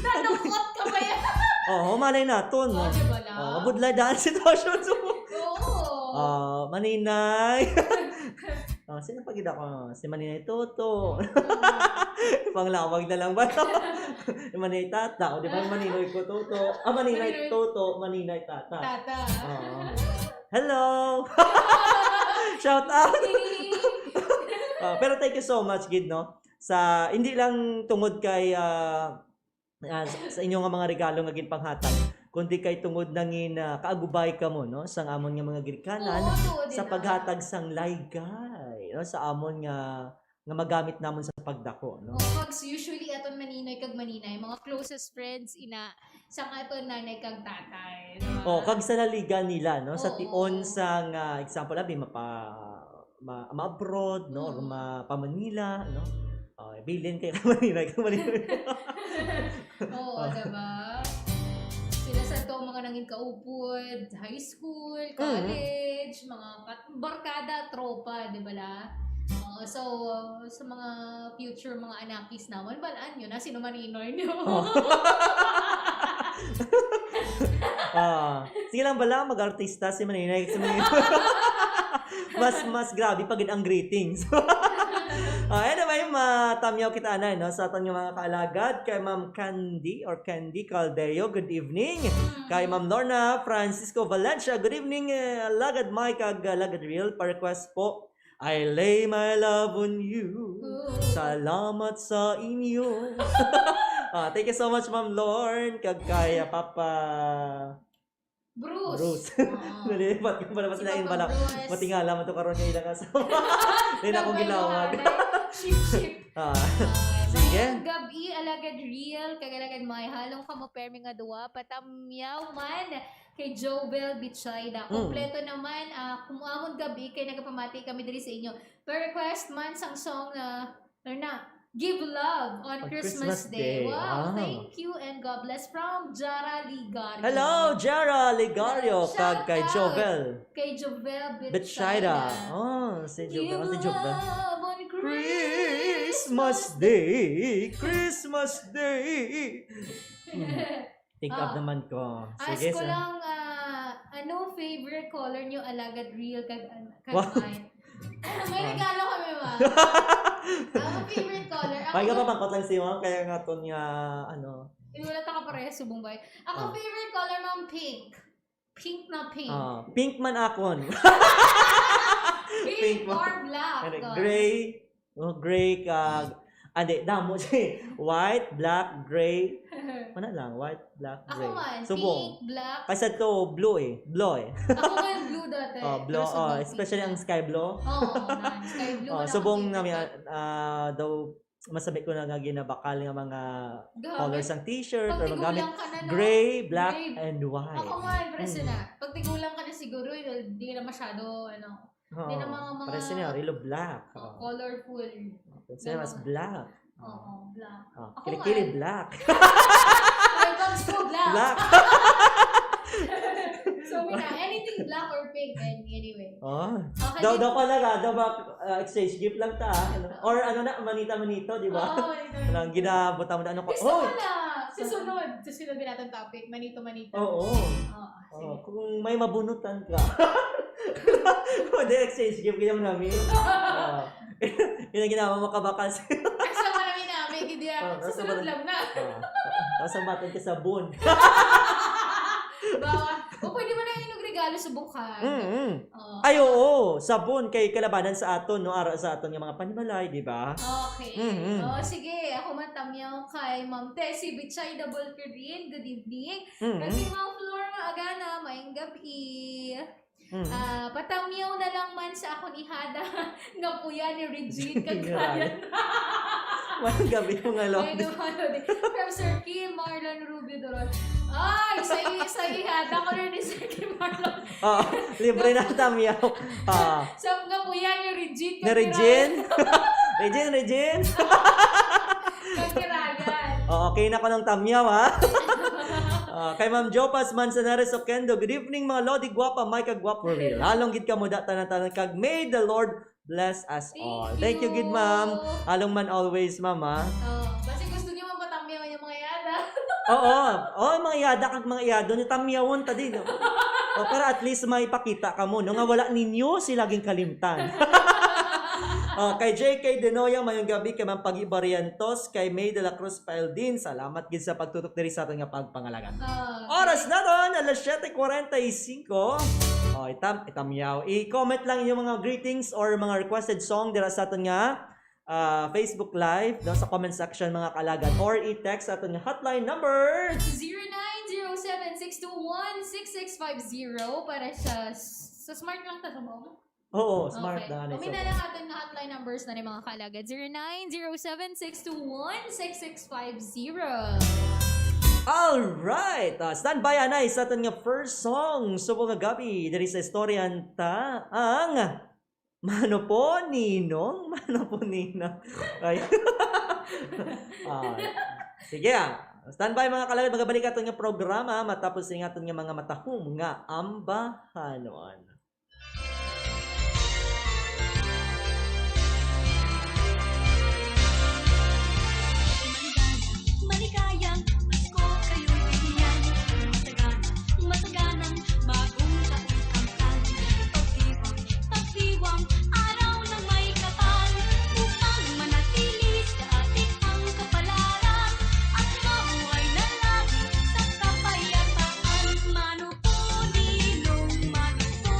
nadukot ka pa yan. Oo, malay naton, Oo, no? Di ba lang? Oo, budlay daan sitwasyon. So, Oo. Ah, Maninay. Ah, sino pa gid ako? Si Maninay Toto. Panglawag na lang ba to? Si Maninay Tata. O, di ba? Maninoy ko, Toto. Ah, Maninay Maninay. Toto, Maninay Tata. Tata. Oo. Hello! Shout out! Ah, pero thank you so much, gid, no? Sa, hindi lang tungod kay, ah, ah, sa, sa inyo nga mga regalo nga ginpanghatag, kundi kay tungod nangin, ah, kaagubay kamo, no, sang amon nga mga ginikanan Oo, tuod sa na. Paghatag sang laygay, no, sa amon nga, nga magamit namon sa pagdako, no? Oo, 'cause usually aton Maninoy kag Maninay, mga closest friends ina sang aton nanay kag tatay, di ba? Oh, kag sa naligan nila, no, sa Oo. Tion sang, ah, example, abi, mapa-, ma-, ma-abroad, no, or Mm. ma-, pa-Manila, no? Oh, bilin kay Manila, kay Manila. Oo, Oh. Diba? Sila sa to, mga nangin kaupod, high school, Mm. college, mga kat-, barkada, tropa, di ba la? Oo, so, sa mga future, mga anakis naman, balaan nyo na, sino Maninoy nyo? Oh. Ah, sige lang bala, mag-artista si Maninay. Si Maninay. Mas, mas grabe pa gid ang greetings. Ah, anyway, matamyaw kita anay, no, sa aton nga mga kaalagad, kay Ma'am Candy or Candy Caldeo, good evening. Kay Ma'am Lorna Francisco Valencia, good evening, eh, Alagad Mike kag, ah, Alagad Real, pa-request po, I lay my love on you. Ooh. Salamat sa inyo. Ah, thank you so much, Ma'am Lorn, kag kay, ah, Papa Bruce. Bruce. Oo. Nalilipat ko pala, mas Papa lain pala. Bruce. Matingala man to karon kay ilang asawa. Dili na akong gilawag. Ship, ship. Ah. Ah, sige. Mayong gab-i, Alagad Real, kag Alagad May. Halong kamo permi nga duwa, patamyaw man kay Jovel Bichayda. Mm. Kompleto naman, ah, kumuamon gab-i kay nagapamati kami diri sa inyo. Per request man sang song na, ano na, Give Love on On Christmas Christmas Day. Day. Wow, Wow. Thank you and God bless from Jara Ligario. Hello, Jara Ligario, Shout kag kay out Jovel. Kay Jovel Betsaida. Betsaida. Oh, si Jovel. Give Ate Jovel. Love on Christmas Christmas Day, Christmas Day. Hmm. Take up Ah. naman ko. Ask Sige, ko sir. lang, ah, ano favorite color nyo, Alagad Real, kag, an-, kag Wow. Mike? May Ah. regalo kami, ma. Ang favorite color, ako Ay, nga papangkot lang si ma'am, kaya nga to niya, ano. Inulat ka parehas, subong bay. Ako, Ah. favorite color, ma'am, pink. Pink na pink. Ah, pink man akon. Pink Pink man. or black, Ano, guys? Gray. Oh, gray kag, ah, di, damo si white, black, gray. Ano lang, white, black, Ako gray. man, Subong. pink, black. Kaysa to, blue eh. Blue eh. Ako man, blue dati. Oh, blue. Pero Oh, subong especially pink ang na. sky blue. Oo, man. Sky blue Oh, man ako subong na may, favorite. ah, daw, masami ko na nga ginabakal nga mga Grabe. colors ang t-shirt Pag or magamit tigulang ka na, no? gray, black, Gray. and white. Ako man, preso Mm. na. Pag tigulang ka na siguro, di na masyado, ano, Oo. Di na mga, mga Pares niya, relo black. Oh, Oo. colorful. Siya May mas mga black. Oo, Oo. black. Oh, Ako kilikili man. black. When it comes to black. Black. So, wala. Anything black or pink, and anyway. Oh. Okay, Daw, di- daw pala nga, daw ba, ah, exchange gift lang ta, ah. Ano? Or ano na, manita-manito, di ba? Oo, manita-manito. Walang ginabuta mo na ano ko. Gusto Hoy! ko na. Susunod. Susunod din natin topic. Manito-manito. Oo. Oo, Oh, sige. kung may mabunutan ka. Hindi, exchange gift, kaya mo namin. Ah. Yun ang ginawa mo, kabakal sa'yo. Ay, sa marami namin, hindi ah. Oh, nasa Susunod marami. lang na. Ah. Tapos ang batang ka sabon. Bawa. O pwede mo na inog regalo sa bukan. Mm-mm. Oh. Ay, oo. Sabon kay kalabanan sa aton, no? Ara sa aton nga mga panimalay, di ba? Okay. Mm-hmm. Oh, sige. Ako man tamyaw kay Ma'am Tessie Bichay Double Green. Good evening. Mm-hmm. Kasi Ma'am Flor nga agana, maayong gabi. Mm. Ah, patamyaw na lang man sa akon ihada nga puya ni Regine kag Ryan. Maayong gabi, mga lodi. From Sir Kim, Marlon, Rubio, Doron. Ay, sa, sa ihada ko na ni Sir Kim Marlon. Oh, libre na tamyaw. Ah. Sa mga puya ni Regine. Ni Regine? Regine, Regine. Oo, okay na ko ng tamyaw, ha? Uh, kay Ma'am Jopas Manzanares Oquendo, good evening, mga Lodi, Guapa, Mike, Guapo, Real. Halong gid kamo da tanan-tanan kag may the Lord bless us all. Thank you, good ma'am. Halong man always, mama. Oh, kasi gusto niyo magpatamyaw yung mga yada. Oo. Oh, mga yada kag mga yado ni tamyawon ta din. No? Oh, para at least may pakita kamo no nga wala ninyo sila ginkalimtan. Oh, kay J K Denoya, mayong gabi kay Ma'am Pagi Barrientos, kay May de la Cruz Paildin. Salamat gid sa pagtutok diri sa aton nga pagpangalagan. Oh, Oras naton, alas siete cuarenta y cinco. Oh, itam itamyaw. I-comment lang inyong mga greetings or mga requested song dira sa aton nga ah, Facebook Live, no, sa comment section, mga kaalagad, or i-text sa aton nga hotline number. Zero nine zero seven six two one six six five zero para sa sa smart lang ta sa mo. Oo, smart Okay. na nga ni Kami na sa lang aton nga hotline numbers na ni mga kaalagad. Zero nine zero seven six two one six six five zero. All right. Ah, standby anay sa aton nga first song. Subong nga gabi diri sa istoryahan ta ang Mano po, Ninong? Mano po, Ninong? Ay. Ah, sige ah. Standby mga kaalagad, magabalik aton nga programa matapos sing aton nga mga matahom nga ambahanon. Maligayang, maligayang Pasko kayo'y bigyan. Masagana, masaganang bagong taon kamtan. Pagdiwang, pagdiwang, araw nang may kapal. Upang manatili sa atin ang kapalaran at mabuhay na lagi sa kapayapaan. Mano po, Ninong, mano po,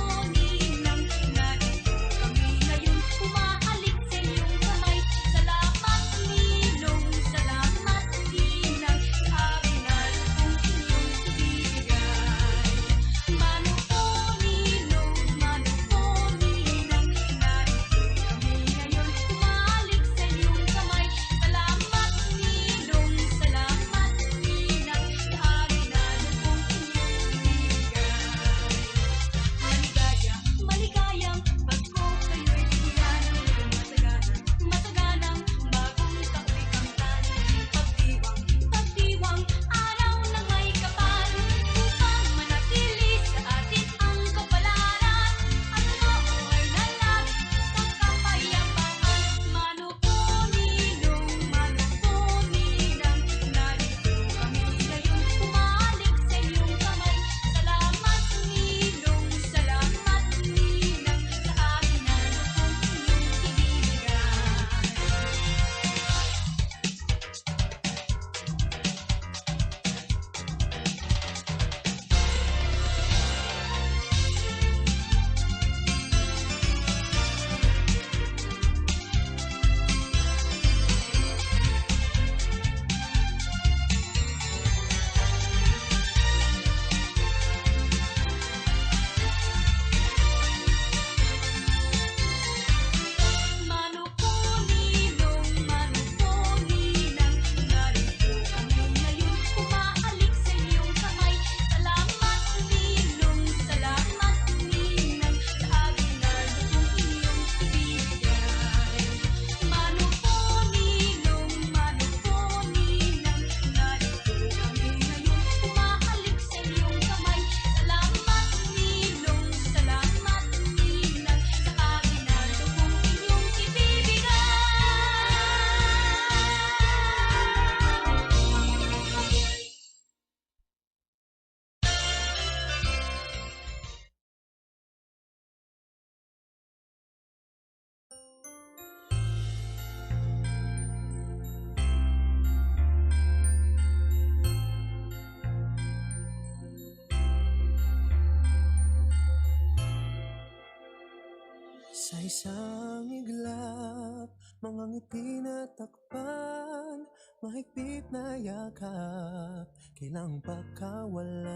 Sa isang iglap, mga ngiti natakpan, mahigpit na yakap, kailang pagkawalan.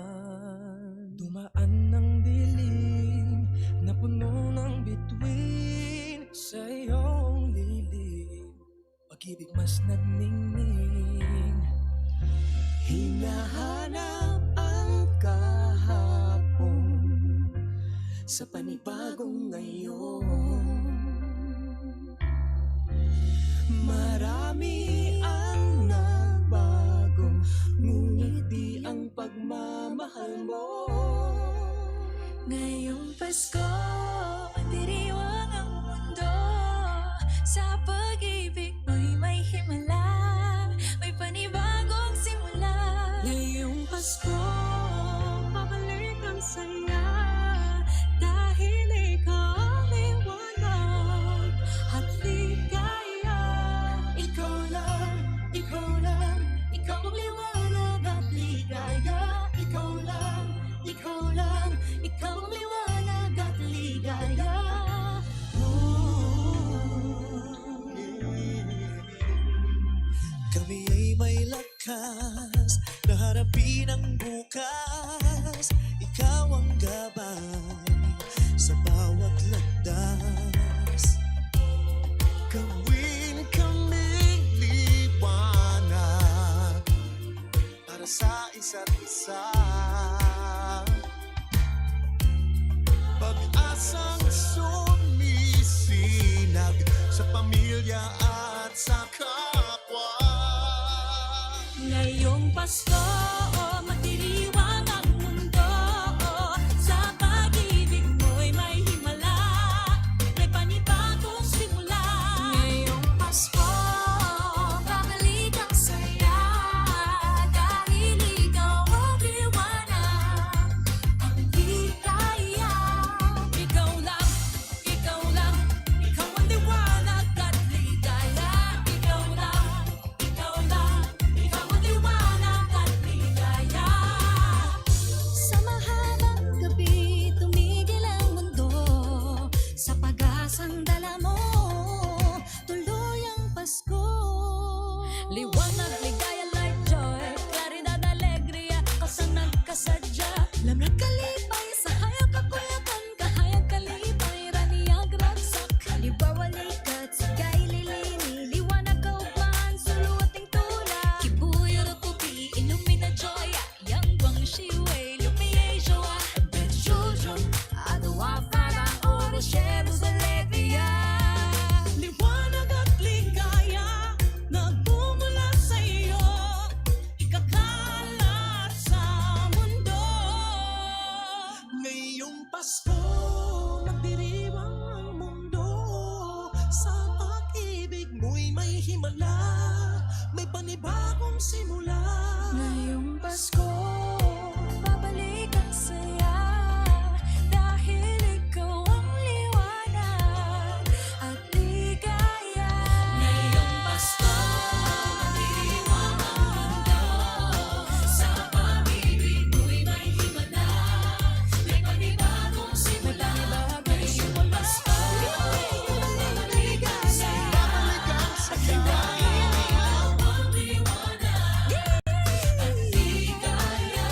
Dumaan ang dilim, napuno ng bituin sa iyong lilim. Pag-ibig mas nagningning. Hinahanap ang kahapon sa panibagong ngayon. Marami ang nabago, ngunit di ang pagmamahal mo. Ngayong Pasko, magdiriwang ang mundo. Sa pag-ibig mo'y may himala, may panibagong simula. Ngayong Pasko, pabalik ang saya, dahil ikaw ang liwanag at ligaya. Ikaw lang, ikaw lang, ikaw ang liwanag at ligaya. Ikaw lang, ikaw lang, ikaw ang liwanag at ligaya. Kami ay may lakas na harapin ang bukas. Ikaw ang gabay sa bawat landas. Gawin kaming liwanag para sa isa't isa. Pag-asang sumisinag sa pamilya at sa kapwa. Ngayong Pasko, magdiriwang ang mundo. Sa pag-ibig mo'y may himala, may panibagong simula. Ngayong Pasko, babalik ang saya, dahil ikaw ang liwanag, ang ligaya. Ikaw lang, ikaw lang, ikaw ang liwanag at ligaya. Ikaw lang, ikaw lang, ikaw ang liwanag at ligaya. Sa mahabang gabi, tumigil ang mundo. Sa pag-asang dala mo, tuloy ang Pasko. Liwanag, ligaya, light, joy, claridad, alegria, kasang nagkasadya. Lamrag kalipay sa hayag kakuyakan, kahayag kalipay, raniag ragsak. Halimbawa, likat sa kay lilini, liwanag kaugmahan, suluating tula. Kibuyo ra kupi, ilumina joya, yang guang shiway, lumiay joa, benjujum, adwa para oro, sherus, alegria. Liwanag at ligaya, nagmumula sa iyo, ikakalat sa mundo. Ngayong Pasko, magdiriwang ang mundo. Sa pag-ibig mo'y may himala, may panibagong simula. Ngayong Pasko, babalik ang saya, dahil ikaw ang liwanag at ligaya. Ngayong Pasko, magdiriwang ang mundo. Sa pag-ibig mo'y may himala, may panibagong simula. Ngayong Pasko, babalik ang saya. Ikaw ang liwanag at ligaya.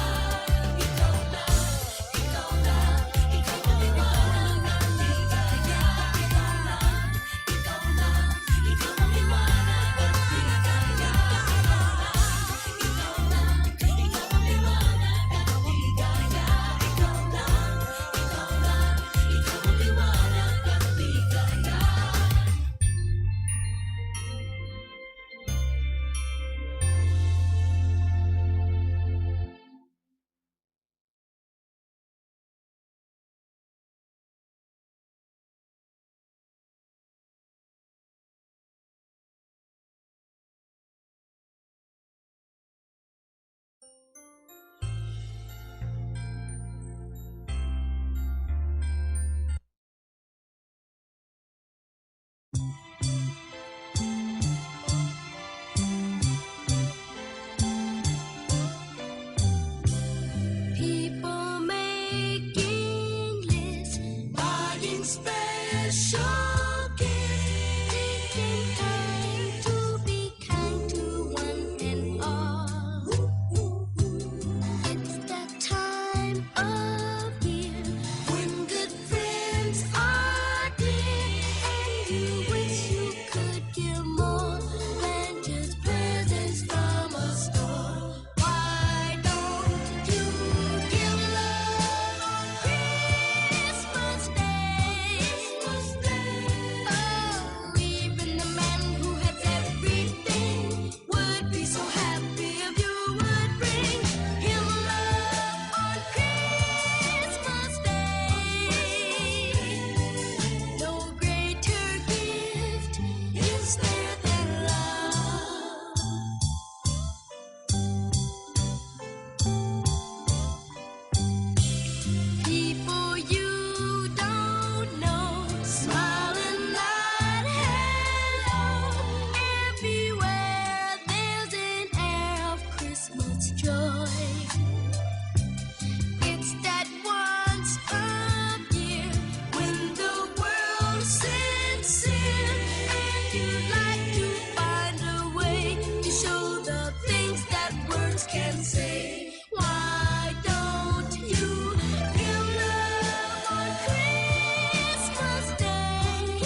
You'd like to find a way to show the things that words can say. Why don't you give love on Christmas Day?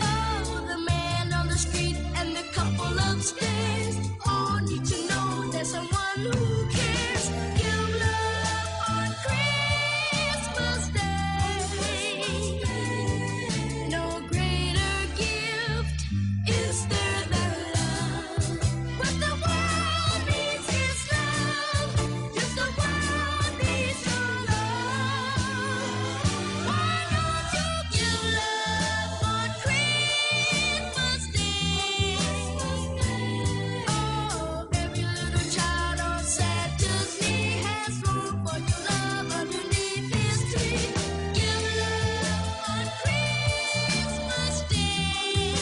Oh, the man on the street and the couple upstairs all need to know there's someone who cares. Give love on Christmas Day. No greater gift is there than love. What the world needs is love. Yes, the world needs your love. Why don't you give love on Christmas Day? Oh, every little child on Santa's knee has room for your love underneath his tree. Give love on Christmas Day.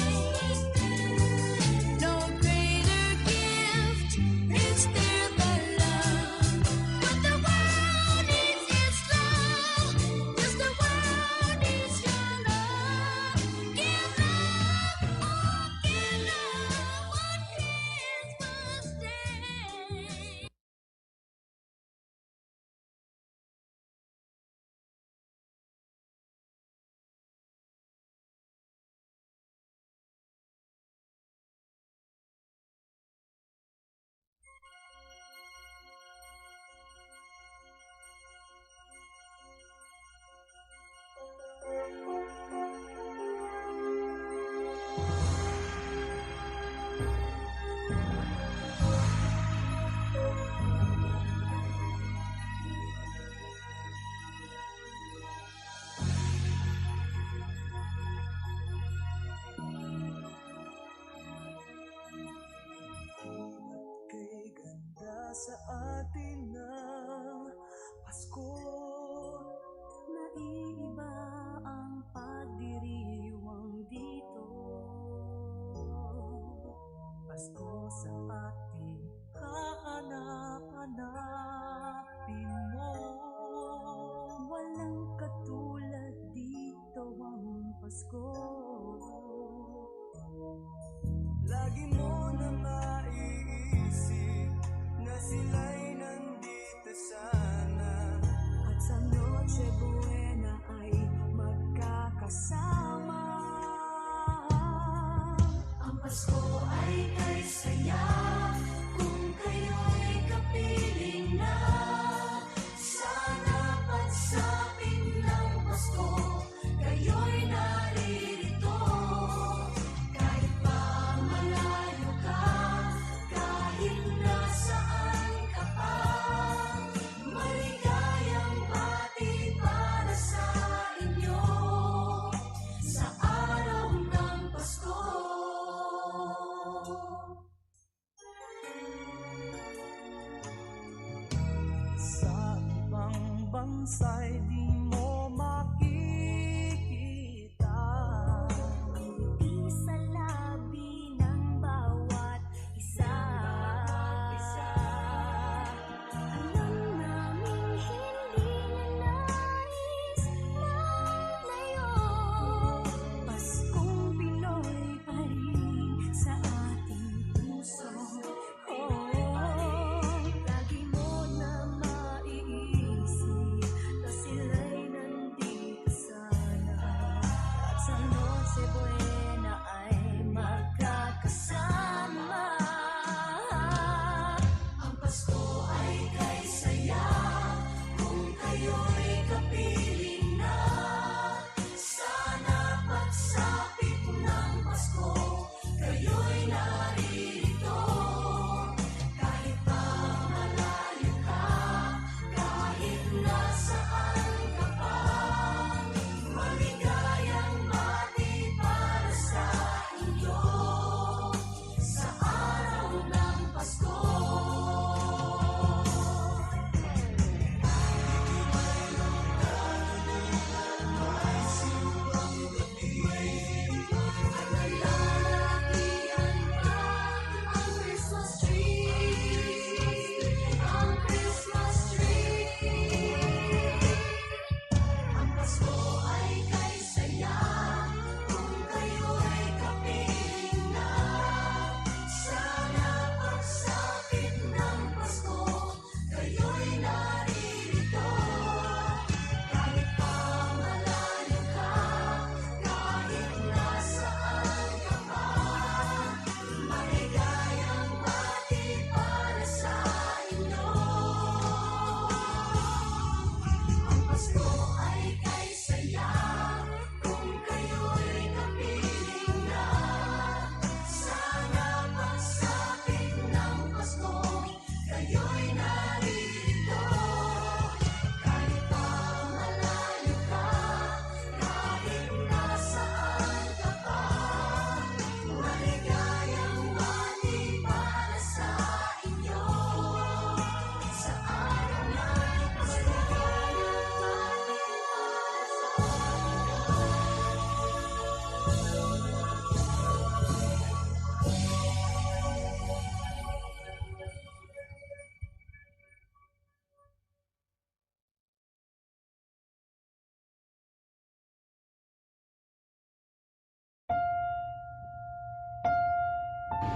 No greater gift is there than love. What the world needs is love. Yes, the world needs your love. Give love, oh, give love on Christmas Day. Kay ganda sa atin ang Pasko. Naiiba ang pagdiriwang dito. Pasko sa ating kahanap-hanapin mo. Walang katulad dito ang Pasko. Lagi mo na maiisip na sila'y nandito sana. At sa Noche Buena ay magkakasama. Ang Pasko ay kay saya kung kayo'y kapiling na. Sana pagsapit ng Pasko, kayo'y naririto. Kahit pa malayo ka, kahit nasaan ka pa, maligayang bati para sa inyo.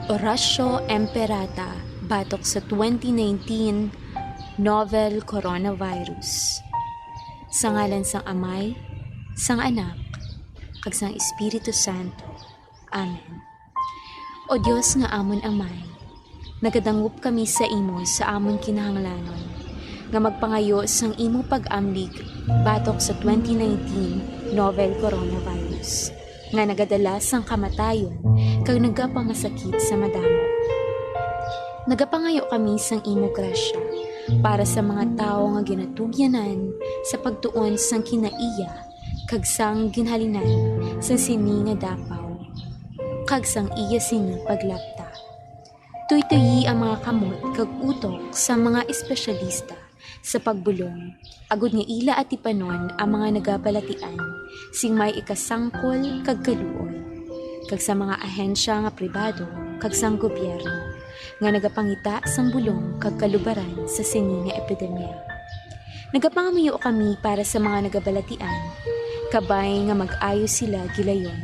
Oratio Imperata batok sa twenty nineteen novel coronavirus. Sa ngalan sang Amay, sang Anak, kag sang Espiritu Santo. Amen. O Dios nga amon Amay, nagadangop kami sa imo sa amon kinahanglanon, nga magpangayo sang imo pag-amlig batok sa twenty nineteen novel coronavirus, nga nagadala sang kamatayon kag nagapamasakit sa madamo. Nagapangayo kami sang imo grasya para sa mga tawo nga ginatugyanan sa pagtuon sang kinaiya kag sang ginhalinan sang sini nga dapaw, kag sang iya sini paglapta. Tuytoyi ang mga kamot kag utok sang mga espesyalista sa pagbulong, agod nga ila atipanon ang mga nagabalatian sing may ikasangkol kag kaluoy, kag sa mga ahensya nga pribado kag sang gobyerno nga nagapangita sang bulong kag kalubaran sa sini nga epidemya. Nagapangamuyo kami para sa mga nagabalatian, kabay nga mag-ayo sila gilayon.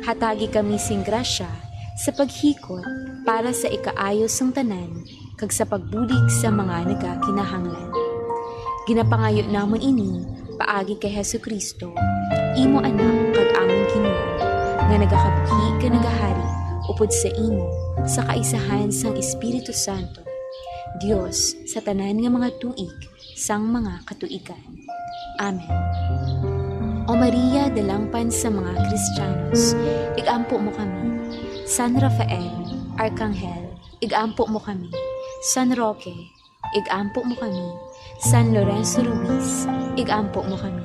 Hatagi kami sing grasya sa paghikot para sa ikaayo sang tanan kag sa pagbulig sa mga nagakinahanglan. Ginapangayo namon ini paagi kay Jesu-Cristo, imo Anak kag amon Ginoo, nga nagakabki kag nagahari upod sa imo sa kaisahan sang Espiritu Santo, Dios sa tanan nga mga tuig sang mga katuigan. Amen. O Maria, dalangpan sa mga Kristiyanos, ig-ampo mo kami. San Rafael, Arkanghel, ig-ampo mo kami. San Roque, ig-ampo mo kami. San Lorenzo Ruiz, ig-ampo mo kami.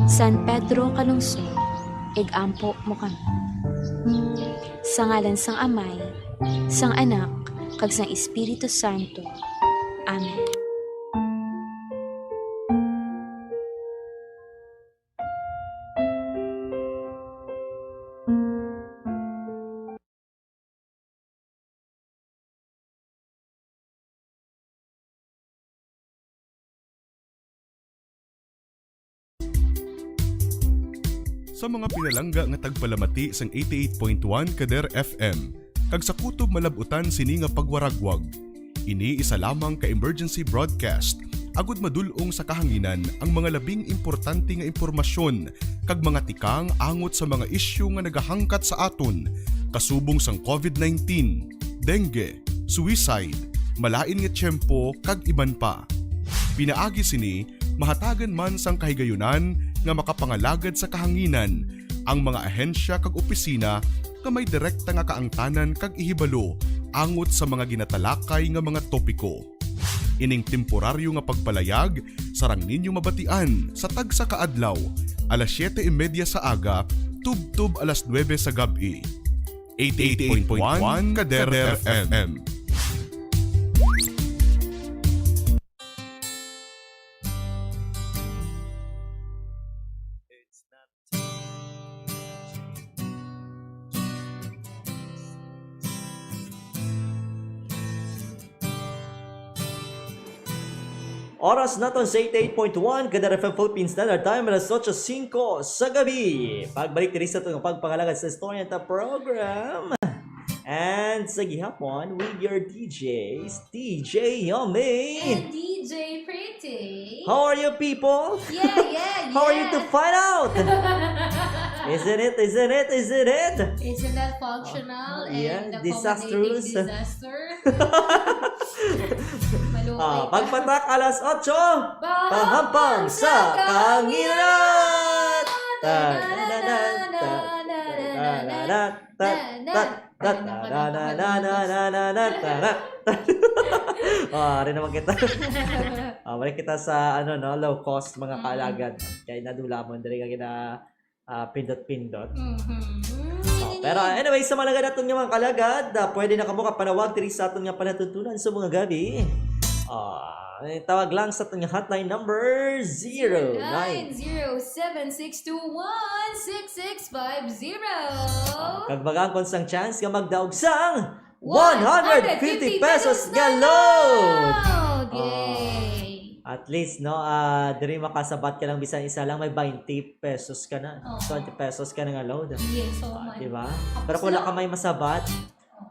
San Pedro Calungsod, ig-ampo mo kami. Sa ngalan sang Amay, sang Anak, kag sang Espiritu Santo. Amen. Sa mga pinalangga nga tagpalamati sang eighty-eight point one Kader F M kag sa kutob malab-utan sini nga pagwaragwag, ini isa lamang ka emergency broadcast agud madul-ong sa kahanginan ang mga labing importante nga impormasyon kag mga tikang angot sa mga isyu nga nagahangkat sa aton, kasubong sang covid nineteen, dengue, suicide, malain nga tiyempo, kag iban pa. Pinaagi sini, mahatagan man sang kahigayunan nga makapangalagad sa kahanginan ang mga ahensya kag opisina nga may direkta nga kaangtanan kag ihibalo angot sa mga ginatalakay nga mga topiko. Ining temporaryo nga pagpalayag sarang ninyo mabatian sa tagsa ka adlaw, alas siyete y media sa aga tubtob alas nuebe sa gab-i. Eighty-eight point one Kader F M. Oras naton sa eighty-eight point one Kader F M Philippine Standard Time, alas otso singko sa gabi. Pagbalik diri sa atong pagpangalagad sa Istorya ta program. And sa gihapon, with your D Js, D J Yummy. And D J Pretty. How are you people? Yeah, yeah, yeah. How are you to find out? Isn't it? Isn't it? Isn't it? Isn't that functional? Oh, yeah, and disastrous. Accommodating disaster. Malupay ka. Ah, pagpatak alas otso, pahampang sa kahanginan! Ta-da-da-da, ta-da-da-da, ta-da-da-da. Oh, ari naman kita. Oh, balik kita sa, ano, no, low cost, mga Mm. kaalagad. Kay nadula mo diri nga gina-, ah, pindot-pindot. Mhm. Oh, pero anyway, sa mga alagad naton nga mga kaalagad, ah, pwede na kamo kapanawag diri sa aton nga palatuntunan sa mga gabi. Ah, tawag lang sa aton nga hotline number, zero nine zero seven six two one six six five zero. Ah, kag mag-angkon sang chance nga magdaog sang one hundred fifty pesos nga load! Load! Ah, yay! At least, no, ah, diri makasabat ka lang bisan isa lang, may twenty pesos ka na. Oo. Twenty pesos ka na nga load. Yes, so Ah, man. di ba? Tapos Pero kung wala lang ka may masabat,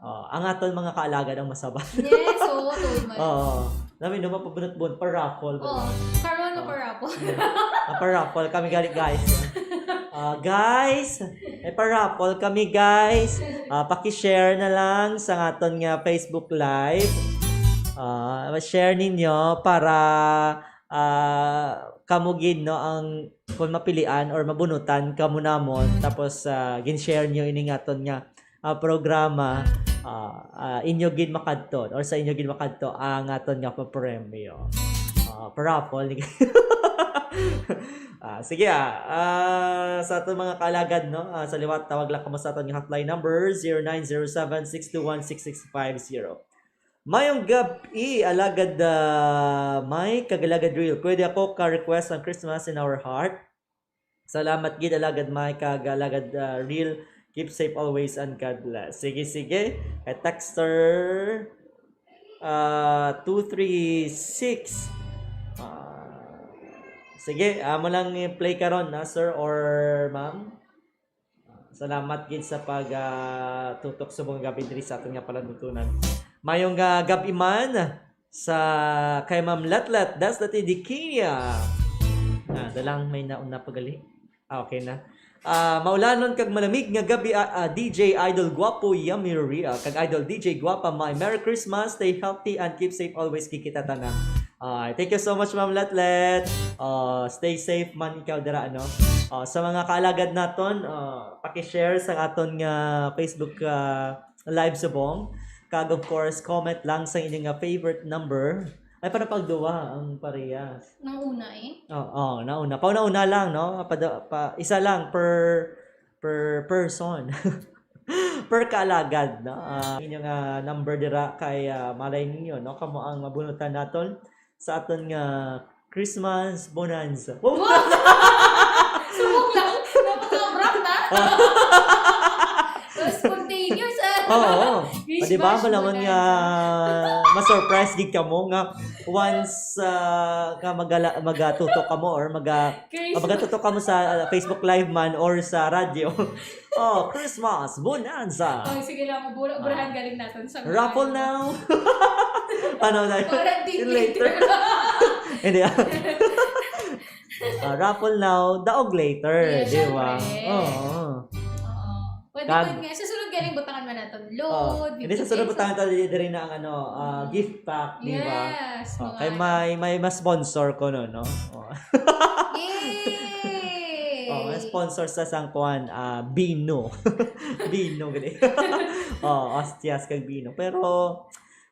Oh, Oh, ang aton mga kaalagad ang masabat. Yes, oo, tuod man. Oo. Nami no mapabunot-bunot pa-raffle ba? Oh, karon na Oh. pa-raffle. Ah, pa-raffle kami gali, guys. Ah, guys, may pa-raffle kami, guys. Ah, paki-share na lang sa aton nga Facebook Live. Ah, share ninyo para ah, kamo gid, no, ang kung mapilian or mabunutan kamo namon, tapos ah, gin-share nyo ini nga aton nga ah, programa, ah, ah, inyo gid makadto or sa inyo gid makadto ang aton nga papremyo. Ah, pa-raffle ni Ah, sige ah. Ah, sa aton mga kaalagad, no, ah, sa liwat, tawag lang kamo sa aton nga hotline number, zero nine zero seven six two one six six five zero. Mayong gab-i, Alagad ah, Mike, kag Alagad Real. Pwede ako ka-request ang Christmas in Our Heart? Salamat gid, Alagad Mike, kag Alagad ah, Real. Keep safe always and God bless. Sige, sige. Kay texter ah, two three six. Ah, sige, amo lang i-play karon na, sir or ma'am. Salamat gid sa pag ah, tutok subong gab-i diri sa aton nga palandutunan. Mayong ah, gab-i man sa kay Ma'am Letlet, that's the T D Kia. Ah, dalang may nauna pagali. Ah, okay na. Ah, maulanon kag malamig nga gab-i, ah, ah, D J Idol Guapo, Yummy Real, kag Idol D J Guapa, my Merry Christmas, stay healthy and keep safe always, kikita tanan. Ah, thank you so much, Ma'am Letlet. Ah, stay safe man ikaw dira, ano. Ah, sa mga kaalagad naton, ah, paki-share sa aton nga Facebook ah, live subong. Kag of course, comment lang sa inyo nga favorite number. Ay, para pagduwa ang parehas. Nang una eh. Oo, oh, nauna. Pauna-una lang, no? Pa, pa, isa lang per per person. Per kaalagad, no? Ah, inyo nga number dira kay ah, malay ninyo, no? Kamo ang mabunutan naton sa aton nga Christmas bonanza. Wow! Subok lang. Napaka-abrupt na. So, spontaneous ah. Oo. Christmas Ah, di ba? Malaman bonanza. Nga ma-surprise gid kamo nga once ah, nga magala, magatutok kamo or maga, Christmas. magatutok kamo sa ah, Facebook Live man or sa radyo. Oh, Christmas bonanza. Oh, sige lang, mabura-burahan galing natin sa Raffle now. Ano na yun? Para di Later. Hindi ah. Ah, raffle now, daog later, Yeah, di ba? syempre. Oo. Oo. Pwede Kag- pwede nga. Sa sunod galing butangan man natin. Oh, Load, hindi sa fifty sunod pesos. Butangan tayo diri na ang ano, ah, gift pack, di ba? Yes. Oh, Mga kay ano. may may mas sponsor ko no, no? Oh. Yay! Oh, may sponsor sa sangkuan, ah, Bino. Bino gali. Oh, ostias kag Bino. Pero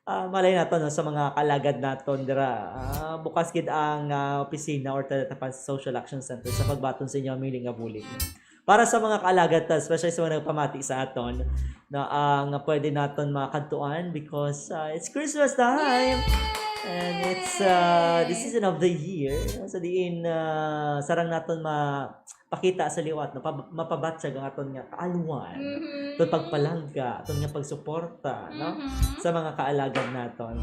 ah, malay nato no, sa mga kalagad naton dira. Ah, bukas gid ang ah, opisina or Talatapan Social Action Center sa pagbaton sa inyo ang mili nga bulig. Para sa mga kaalagad ta, especially sa mga nagpamati sa aton, na ang pwede naton makadtuan because ah, it's Christmas time. And it's uh, the season of the year. Sa diin uh, sarang naton mapakita sa liwat, no? Pab- mapabatyag ang aton nga kaalwan. Mhm. Aton pagpalangga, aton nga pagsuporta, no? Mhm. Sa mga kaalagad naton.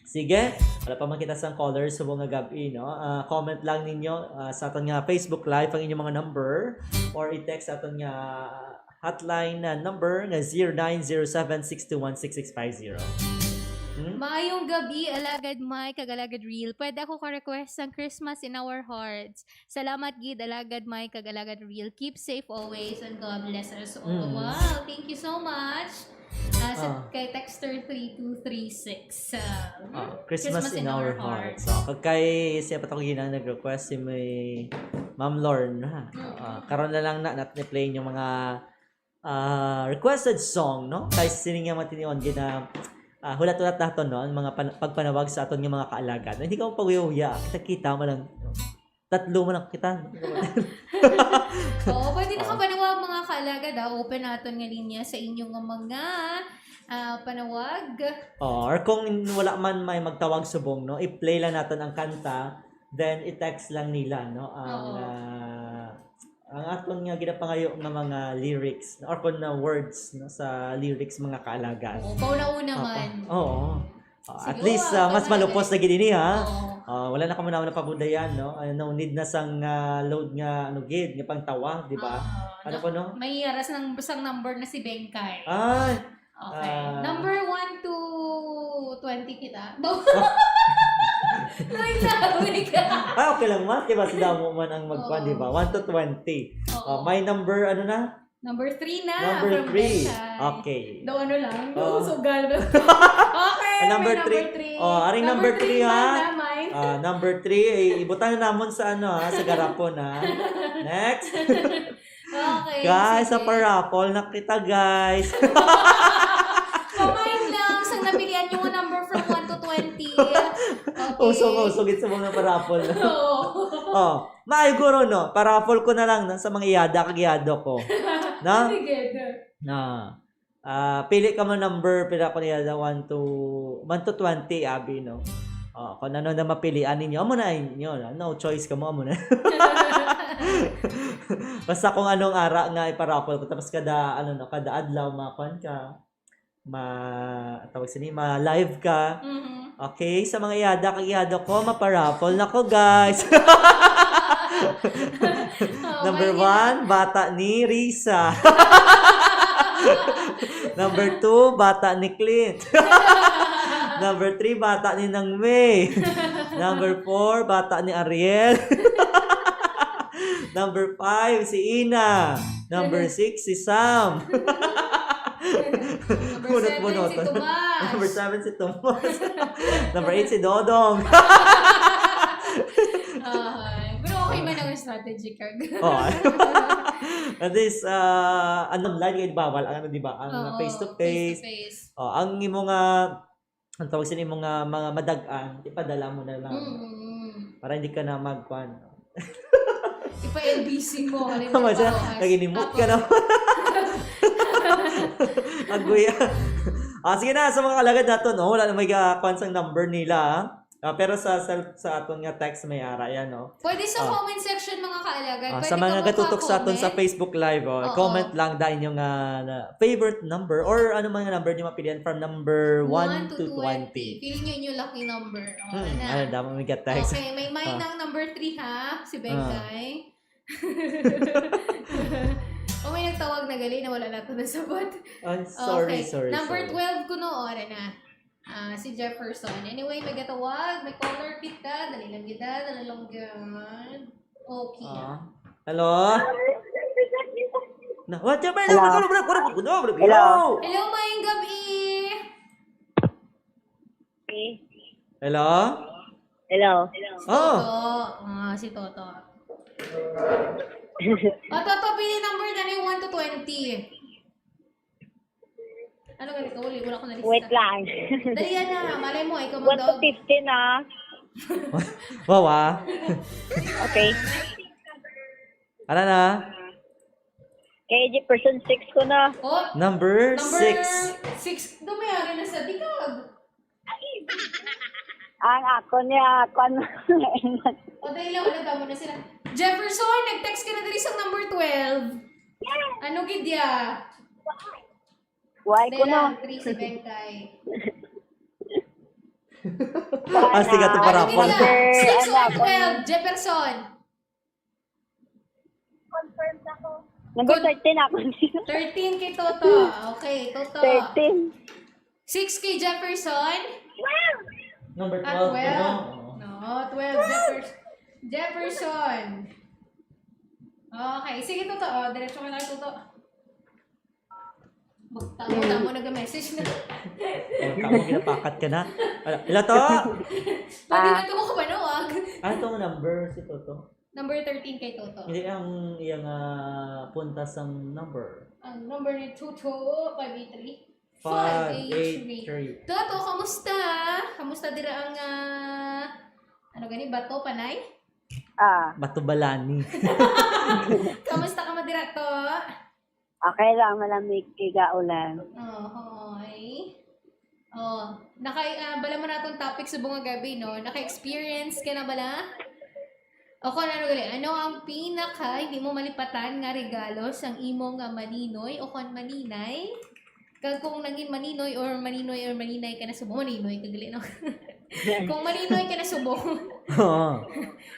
Sige, wala pa man kita sang caller subong nga gab-i, no? Ah, comment lang ninyo ah, sa aton nga Facebook Live ang inyong mga number or i-text sa aton nga hotline na number nga zero nine zero seven six two one six six five zero. Hmm? Maayong gabi, Alagad Mike, kag Alagad Real. Pwede ako ka-request sang Christmas in Our Hearts. Salamat gid, Alagad Mike, kag Alagad Real. Keep safe always and God bless us all. Mm. Wow, thank you so much. Ah, sa, Ah. Kay Texter three two three six. Ah, Ah, Christmas, in, Our Hearts. So, kag kay siya pa ako ginang nag-request si may Ma'am Lorna. Mm. Ah, karon na lang na natin i-play yung mga ah, requested song, no? Kay sini nga matinion gina ah, hulat-hulat naton no ang mga pan- pagpanawag sa aton nga mga kaalagad. Hindi ka magpahuya-huya. Kita-kita mo lang. Tatlo mo lang kita. Oo, pwede na Oo. kapanawag, mga kaalagad, ah. Open naton nga linya sa inyo nga mga ah, panawag. Oh, or kung wala man may magtawag subong, no, i-play lang natin ang kanta, then i-text lang nila, no, ang Oo. ah, ang aton nga ginapangayo nga mga lyrics or kung na words, no, sa lyrics, mga kaalagad. Oo, pauna-una Oo. man. Oo. Ah, at Sige, least ah, ah, mas pag- malupos na gid ini, ha. Oo. Ah, wala na kamo na napabudayan, no? Ah, no need na sang ah, load nga ano gid nga pangtawa, di ba? Ah, Ano ko, no? May aras ng isang number na si Bengkay. Ay, Okay. Ah. Number one to twenty kita. Lain na, ka. Ah, okay lang, mas. Diba, sa damo man ang magkuan, Oo. Diba? One to twenty. Oo. Oh, may number, ano na? Number three na. Number from three. Bensai. Okay. Daw ano lang. Oo. Daw sugal. Okay, Ah, number may number three. Three. Oh, aring number Number three, three man ha? Na, mine. Ah, number three, eh, ibutang na namon sa ano, ha, sa garapon, ha. Next. Okay, guys, sige. Sa pa-raffle na kita, guys. Pamain lang, sang napilian nyo nga number from one to twenty. Okay. Usog-usog, it's mga pa-raffle na. Oo. Oh, maayo guro, no? Pa-raffle ko na lang, no? Sa mga iyada, kag iyado ko. No? Sige, good. Na. Ah, pili ka mo number, pila ko niya da, one to, one to twenty, abi, no? Oh, kung ano na mapilian ninyo, amo na inyo, no? No choice ka mo, amo na. Basta kung anong ara nga ipa-raffle ko, tapos kada, ano, no, kada adlaw, makuan ka, ma-, tawag sini, ma-live ka. Mhm. Okay, sa mga iyada kag iyado ko, mapa-raffle na ko, guys. Oh, Number may one, bata ni Risa. Number two, bata ni Clint. Number three, bata ni Nang May. Number four, bata ni Ariel. Number five, si Ina. Number six, si Sam. Number Bunot-bunot. Seven, si Tomas. Number seven, si Tomas. Number eight, si Dodong. Ay, pero okay man ang strategy, Kag. Oh. At least, ah, ano, online, kaya bawal ang ano, di ba? Ang Oo, face to face. Face to face. Oh, ang imo nga, ang tawag sa imo nga mga madag-an, ipadala mo na lang. Mm, mm, mm. Para hindi ka na magkuan. Ipa-L B C mo, ano yung Tama siya. Nagparoas. Naginimot ka Tapos na. Aguya. Ah, sige na, sa mga kalagad nato, no? Wala na may ga-, kuan sang number nila, ah. Ah, pero sa, sa, sa aton nga text may ara yan, no? Pwede sa Ah. comment section, mga kaalagad. Ah, Pwede sa mga kamo gatutok sa aton sa ka-comment. Facebook Live, oh, Oo. comment lang dahil yung, ah, na favorite number or ano man nga number niyo mapilian from number one to twenty. Feel niyo yung lucky number. Oh, Hmm, na. Ano, damo may ga-text. Okay, may, may Ah. nang number three, ha? Si Ah. Bengkay. O, may nagtawag na gali na wala nato nasabot. Ay, sorry, Okay. sorry, Number sorry. twelve kuno, ora na. Ah, si Jefferson. Anyway, may gatawag, may caller kita. Dali lang gid, dali lang gid. Okay. Ah. Hello? Na, what the hell? Hello? Hello? Hello? Hello, maayong gabi. Hello? Hello? Oh. Toto. Ah, si Toto. Oh, Toto, pili number na ni one to twenty. Ano ganito? Wala, wala ko nalista. Wait lang. Dali yan na. Malay mo, ikaw One to magdaog. fifteen, ah. Wow, ah. Okay. Ano na? Kay Jefferson, six ko na. Oh, Number number six. six. Dumayari na sa dikag. Ang ako niya, kwan. O, dali lang, ano daw mo na sila? Jefferson, nag-text ka na diri sa number twelve. Ano gid ya? Why ko Dali na? lang, three si Bengkay. Ah, sige, ito Ano para gid fun. ya? Number, Six ano or ako? twelve, Jefferson? Number Kun- thirteen ako. Thirteen kay Toto. Okay, Toto. Thirteen. Six kay Jefferson. Number At twelve, twelve. Ano? No, twelve, Jeffers-, Jefferson. Okay, sige, Toto. Oh, diretso ka na, Toto. Magtamo-tamo nag-message na. Oh, tamo, ginapakat ka na. Ala, ila to? Pwede Ah. na to mo kapanawag. Ano tong number si Toto? Number thirteen kay Toto. Hindi, ang iyang, ah, puntas ang number. Ang number ni Toto, five eight three. Five eight three. Five eight three. Toto, kamusta? Kamusta dira ang, ah, ano gani, Bato, Panay? Ah. Bato Balani. Kamusta ka mo dira, To? Okay lang, malamig, kay gaulan. Ohoy. Oh, naka-, ah, bala mo na atong topic sa buong gabi, no? Naka-experience ka na bala? O kung ano gali, ano ang pinaka hindi mo malipatan nga regalo sang imo nga maninoy o kung maninay? Kag kung nangin maninoy or maninoy or maninay ka na subong, maninoy ka gali, no? Kung maninoy ka na subong. Oo.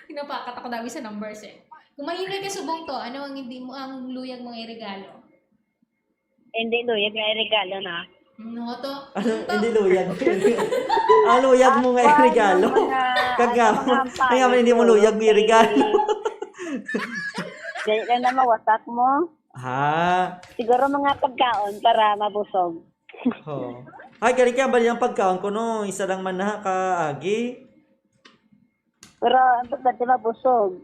Pinapakat ako dami sa numbers, eh. Kung maninoy ka subong to, ano ang hindi mo, ang luyag mong iregalo? Hindi luyag nga iregalo na. No, to. Ano, hindi luyag. Ah, luyag mo nga yung regalo. Kag nga, kaya man hindi mo luyag may regalo. Dali lang na mawasak mo. Ha? Siguro mga pagkaon para mabusog. Oh. Ay, gali kaya bali ang pagkaon ko, no? Isa lang man na ka, agi. Pero ang importante, mabusog.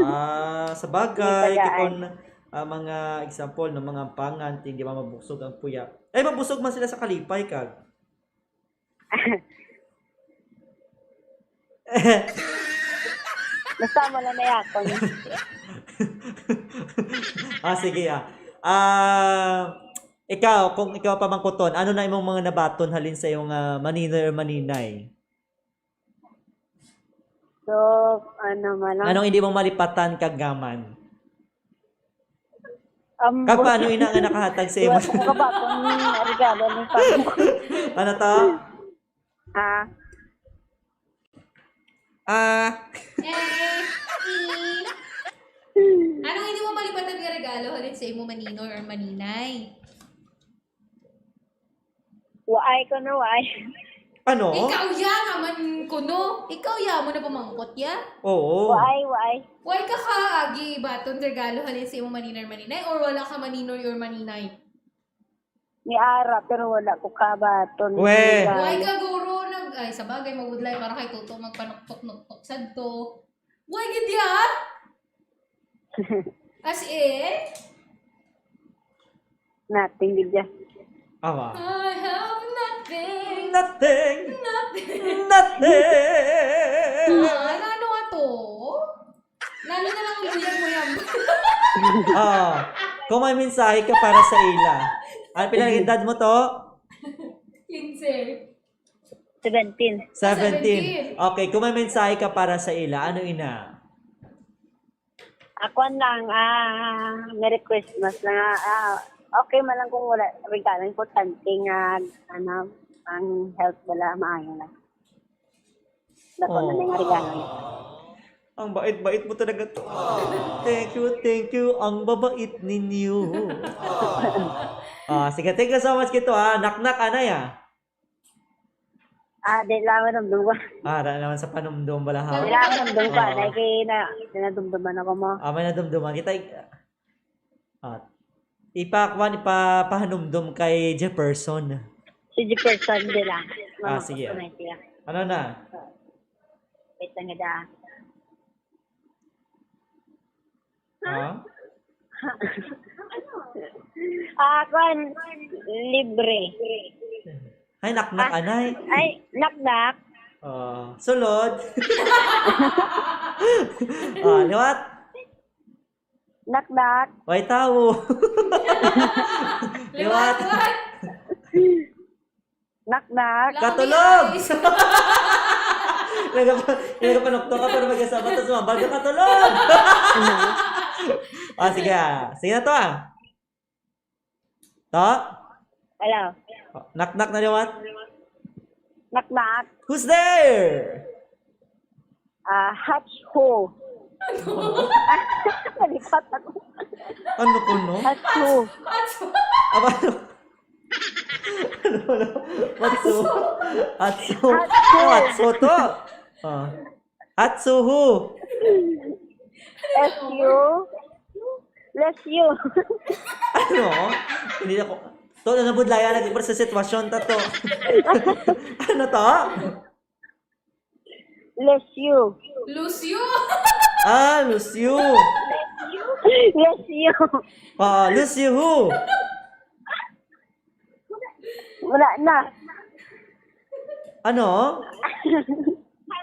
Ah, sa bagay, kung, ah, mga example ng mga ampangan, hindi man mabusog ang puya. Ay, mabusog man sila sa kalipay, kag. Basta mo na mayakon. Ah, sige, ah. Ah, ikaw, kung ikaw pamangkuton, ano na imong mga nabaton halin sa iyong, ah, maninoy or maninay? So, ano man lang. Anong hindi mong malipatan kag gaman? Kag paano ina nga nakahatag sa imo? Iwas ko ba kung regalo ni Pablo? Ano to? Ah. Ah. Eh, eh. Anong hindi mo malipatan nga regalo halin sa imo maninoy or maninay? Waay ko no, waay. Ano? Ikaw ya naman kuno. Ikaw ya mo na pamangkot ya? Oo. Waay, waay. Waay ka ka, agi baton regalo halin sa imo maninoy or maninay, or wala ka maninoy or maninay? Ni ara, pero wala ko kabaton. We. Waay ka guro nag, ay, sa bagay, magudlay para kay Toto magpanuktok-nuktok sadto. Waay gid ya? As in? Nothing gid ya. Awa. I have nothing. Nothing. Nothing. Nothing. Ah, ano, ano ato? Lalo na lang luya mo yan. Ah, kung may mensahe ka para sa ila. Ano, pila ang edad mo to? Quince. Seventeen. Seventeen. Seventeen. Okay, kung may mensahe ka para sa ila, ano ina? Ako lang, ah, Merry Christmas na nga. Ah, okay man lang kung wala regalo, importante nga, ano, ang health nila, maayo lang. Dapat na may nga regalo. Ang bait-bait mo talaga to. Thank you, thank you. Ang babait ninyo. Ah, sige, thank you so much kito, ah. Naknak, anay, ah. Ah, di lang ako nagduwa. Ah, wala naman sa panumdum, wala, ha? Di lang ako nagduwa. Oo. Dahil kay na, nadumduman ako mo. Ah, may nadumduman kita. Ah, ipakuan, ipapahanumdum kay Jefferson. Si Jefferson, di lang. Ah, sige. Ano na? Wait lang, da. Ha? Ah, kwan, libre. Ay, naknak, ah, anay. Ay, naknak. Oh, sulod. Oh, liwat. Naknak. Way tawo. Liwat. Liwat. Knock, knock. Knock. Katulog! Nagapa-, nagapanuktok ka, pero magkasama, tapos sumambal ka, katulog! Ah, sige, ah. Sige na to, ah. To? Hello. Knock, knock na liwat. Knock, knock. Who's there? Ah, hatch who? Nalipat ako. Ano ko, no? Hatch who? Aba, ano? Ano, ano? Hatsu. Hatsu. Hatsu. Oh, hatsu to. Ah. Hatsu who? S U. Bless you. Ano? Hindi ako. To, nabudlaya na kita sa sitwasyon ta to. Ano to? Bless you. Lucio! Ah, Lucio. Bless you. Ah, Lucio who? Wala na. Ano? Ah.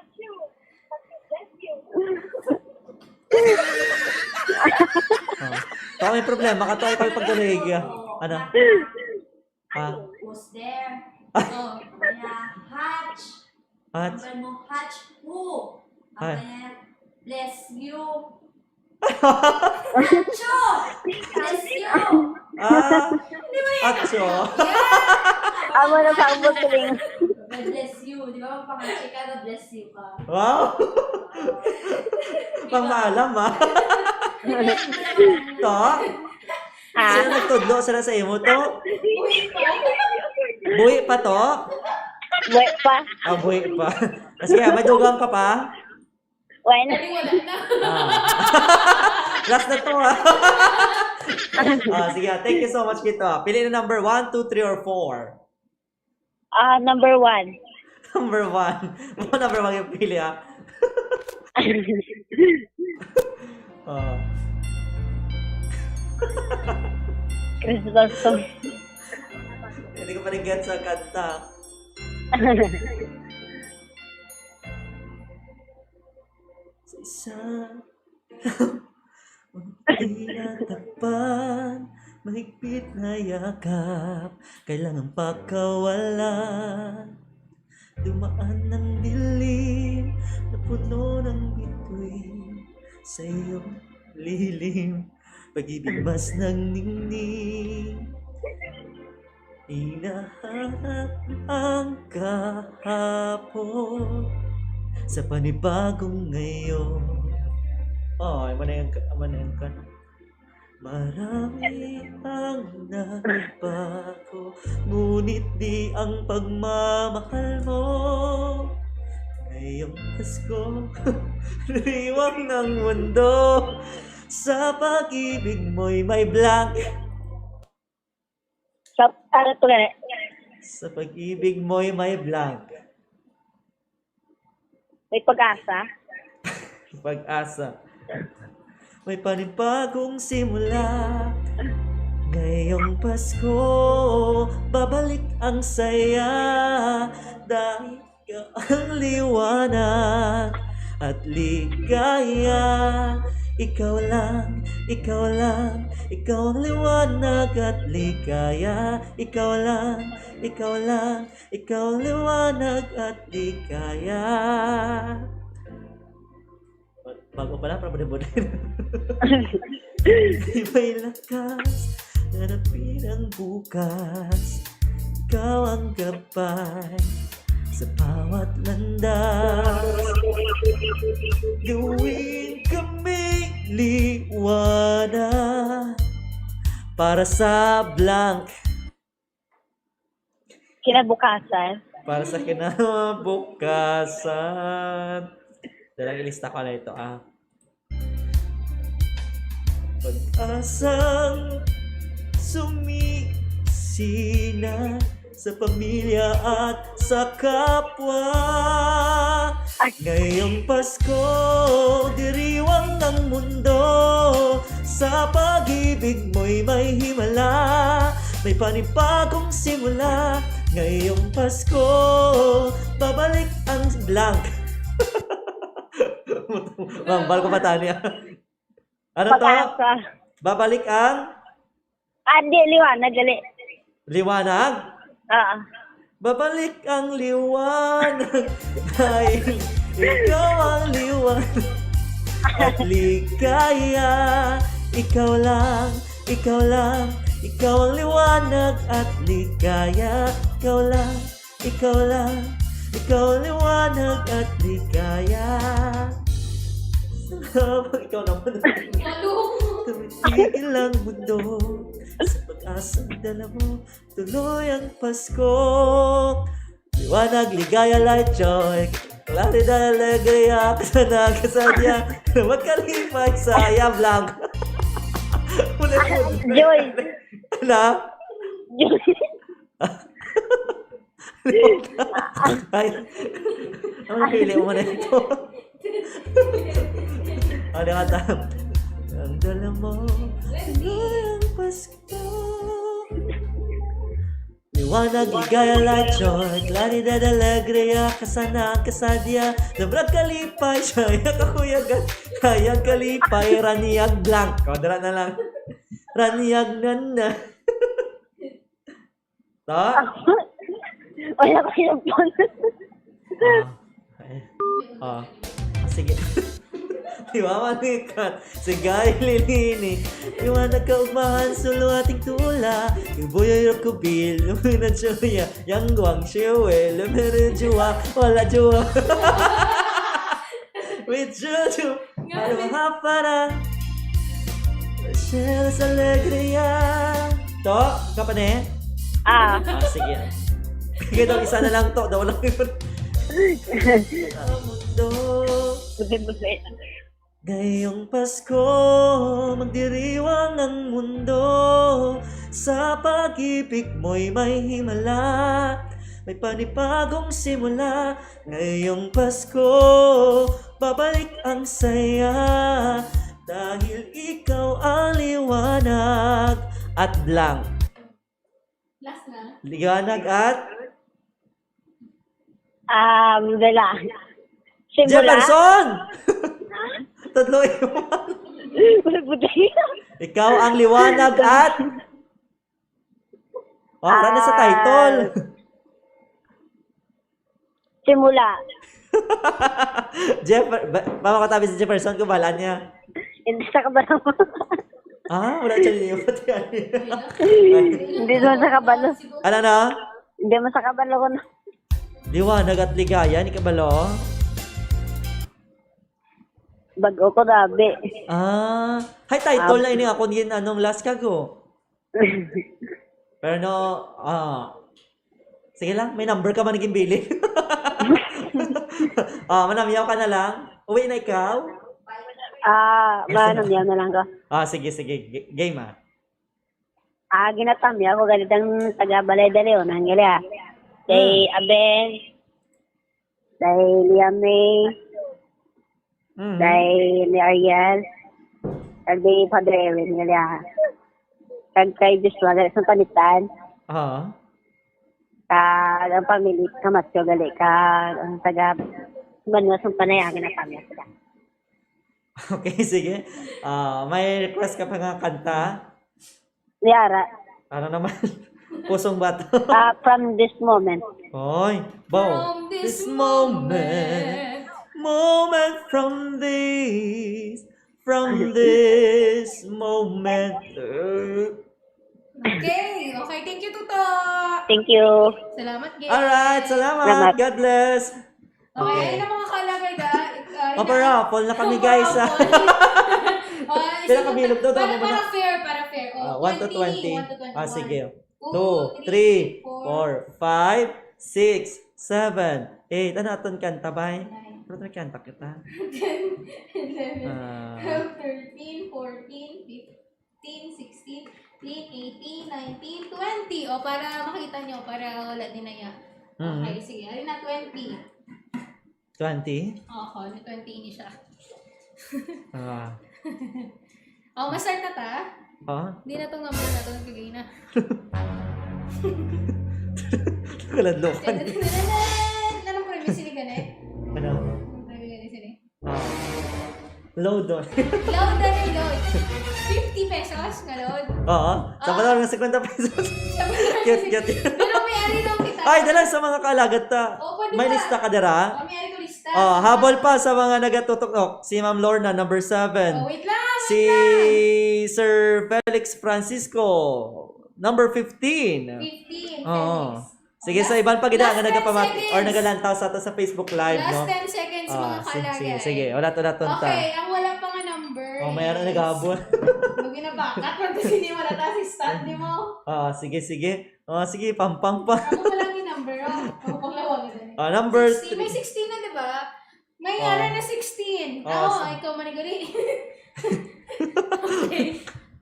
Tao may problema, katuay kami pagdalig. Ano? Ah. Who's there? Oh, kaya, hatch. Hatch. Ang mo, hatch who? Ang kaya, bless you. Hatcho! Bless you! Ah, hindi ba yan? Hatcho. Yeah! Amo na sa ang butling. God bless you. Di ba, magpakatsi ka, God bless you ka. Wow! Pang maalam, ah. To? Ah. Sino nagtudlo sila sa imo to? Uy, ikaw. Buhi pa to? Buhi pa. Ah, buhi pa. Kasi kaya, may dugang ka pa? Wala. Ah. Last na to, ah. Ah, sige, ah, thank you so much, Kito. Pili na number one, two, three, or four. Ah, number one. Number one. Mo number one yung pili, ah. Ah. Christmas song. Hindi ko pa rin gets ang kanta. Sa isa, tinatakpan, mahigpit na yakap, kailangan pakawalan. Dumaan ang dilim, napuno ng bituin, sa iyong lilim, pag-ibig mas nangningning. Hinahanap ang kahapon sa panibagong ngayon. Oh, ay, manayang ka, manayang ka. Marami ang nagbago, ngunit di ang pagmamahal mo. Ngayong Pasko, riwang ng mundo. Sa pag-ibig mo'y may blank. Sa, ano to gani? Sa pag-ibig mo'y may blank. May pag-asa? Pag-asa. May panibagong simula. Ngayong Pasko, babalik ang saya. Dahil ikaw ang liwanag at ligaya. Ikaw lang, ikaw lang, ikaw ang liwanag at ligaya. Ikaw lang, ikaw lang, ikaw ang liwanag at ligaya. Bago pa lang, pero budin-budin. Di may lakas, harapin ang bukas. Ikaw ang gabay sa bawat landas. Gawin kami liwanag para sa blank. Kinabukasan. Para sa kinabukasan. Dalang ilista ko na ito, ah. Pag-asang sumisina sa pamilya at sa kapwa. Ngayong Pasko, diriwang ang mundo. Sa pag-ibig mo'y may himala. May panibagong simula. Ngayong Pasko, babalik ang blank. Mambal ko pa tani, ah. Ano to? Pag-asa. Babalik ang Ah, di, liwanag, gali. Liwanag? Oo. Babalik ang liwanag dahil ikaw ang liwanag at ligaya. Ikaw lang, ikaw lang, ikaw ang liwanag at ligaya. Ikaw lang, ikaw lang, ikaw ang liwanag at ligaya. Ikaw naman. Tumitigil ang mundo sa pag-asang dala mo. Tuloy ang Pasko. Liwanag, ligaya, light, joy. Claridad, alegria, kasana, kasadya. Magkalipay sa yablang. Ulit, ulit. Joy. Ano? Joy. Ay, ang pili mo na ito. Ano ka ta? Ang dala mo. Tuloy ang Pasko. Liwanag, ligaya, light, joy, claridad, alegria, kasana, kasadya, labra, kalipay, saya, kakuyagan, kaya, kalipay, ranyag, blank. O, dala na lang. Ranyag, nana. Ta? Wala ko yung phone. Ah, eh. Ah. Sige. Di ba, malikat? Si Guy Lilini. Iwan na kaugmahan, solo ating tula. Ibuyo yung kubil, yung na joya. Yang guang shiwe, lumere juwa, wala juwa. With juju, ano hapara? Share sa alegria. To, ka pa ne? Ah. Ah, sige. Kaya daw isa na lang to, daw lang yun. Ang mundo. Buti-buti. Ngayong Pasko, magdiriwang ang mundo. Sa pag-ibig mo'y may himala, may panibagong simula. Ngayong Pasko, babalik ang saya, dahil ikaw ang liwanag. At blank. Last na. Liwanag at Um, wala. Simula? Jefferson! Tudlo iwan. Wala po tayo. Ikaw ang liwanag at... Oh, wala na sa title. Ah, simula. Jeff, ba, ba makatabi si Jefferson kung bahala niya? Hindi sa kabalo. Ah, wala siya ninyo pati. Hindi naman sa kabalo. Ano na? Hindi mo sa kabalo ko na. Liwanag at ligaya ni kabalo? Bag-o ko, dabi. Ah, hay title Um, na ini ako yun, anong last ka go? Pero no, ah, sige lang, may number ka man naging bilin. Ah, manamyaw ka na lang. Uwi na ikaw? Ah, Yes, manamyaw na lang ko. Ah, sige, sige. G-, game, ah. Ah, ginatamyaw ko ganitang taga Balay de Leon, ang gali, ah. Kay Hmm. Abel, kay Liam May, Mm. kay ni Ariel, kag kay Father Erwin, gali, ah. Kag kay Joshua, gali sa Panitan. Ah. Kag ang family, Camacho, gali, kag ang taga Manuel, sa Panay, ang ginatamyaw sila. Okay, sige. Ah, may request ka pa nga kanta? Yara. Ano naman? Pusong bato. Ah, From This Moment. Oy, baw. From this This moment. Moment. Moment from this. From this moment. Uh, Okay, okay. Thank you, Tuto. Thank you. Salamat, Gay. Alright, salamat. Salamat. God bless. Okay, Okay. Ayun ang mga kalagay, da. Uh, Paparaffle na kami, guys, ah. Paparaffle. Oh, Pila isipin ka bilog to? Para, Tama ba na? Para fair, para fair. Oh, Ah, one to twenty, twenty. One to twenty-one. Ah, sige. Two, Two, three, three, four. four, five, six, seven, eight. Ano aton kanta, bay? Nine. Ano aton kanta kita? Ten, eleven, Ah. twelve, thirteen, fourteen, fifteen. Fifteen, sixteen, eighteen, nineteen, twenty. O, para makita nyo, para wala din na ya. Mhm. Okay, sige. Alin na, twenty? Twenty? Oo, na twenty ini siya. Ah. O, ma-start na ta? Ah? Di na tong number na to, nagbigay na. Kaladlokan. Anong premise ni gani? Ano? Anong premise ni gani? Ah. Load, oh. Load na rin, load. Fifty pesos nga load? Oo. Sa Ah. panahon ng fifty pesos. Sa panahon ng Cute, cute. Pero may ari lang kita. Ay, dala sa mga kaalagad ta. Oh, pwede May pa. lista ka dira? Oh, may ari ko lista. Oh, habol pa sa mga nagatutok-tok. Si Ma'am Lorna, number seven. Oh, wait lang, wait Si lang. Sir Felix Francisco, number fifteen. Fifteen, Oo. Felix. Sige, sa iban pa gid Last nga ten nagapamati seconds. or nagalantaw sa ato sa Facebook Live, Last no? ten seconds, Ah, mga sige, kalagay. sige, sige. Wala to, wala to, ta. Okay, ang wala pa nga number Oh, mayroon is naghahabol. Lugi na ba? Katwag ko sini, wala ta si stand, di mo? Ah, sige, sige. Ah, sige, pampang pa. Ako wala ni number, oh. Ako pang lawag na din. Ah, number Sixteen. May three. sixteen na, di ba? May Oh. ara na sixteen. Oh, Oo, sa- ikaw maniguri. Okay.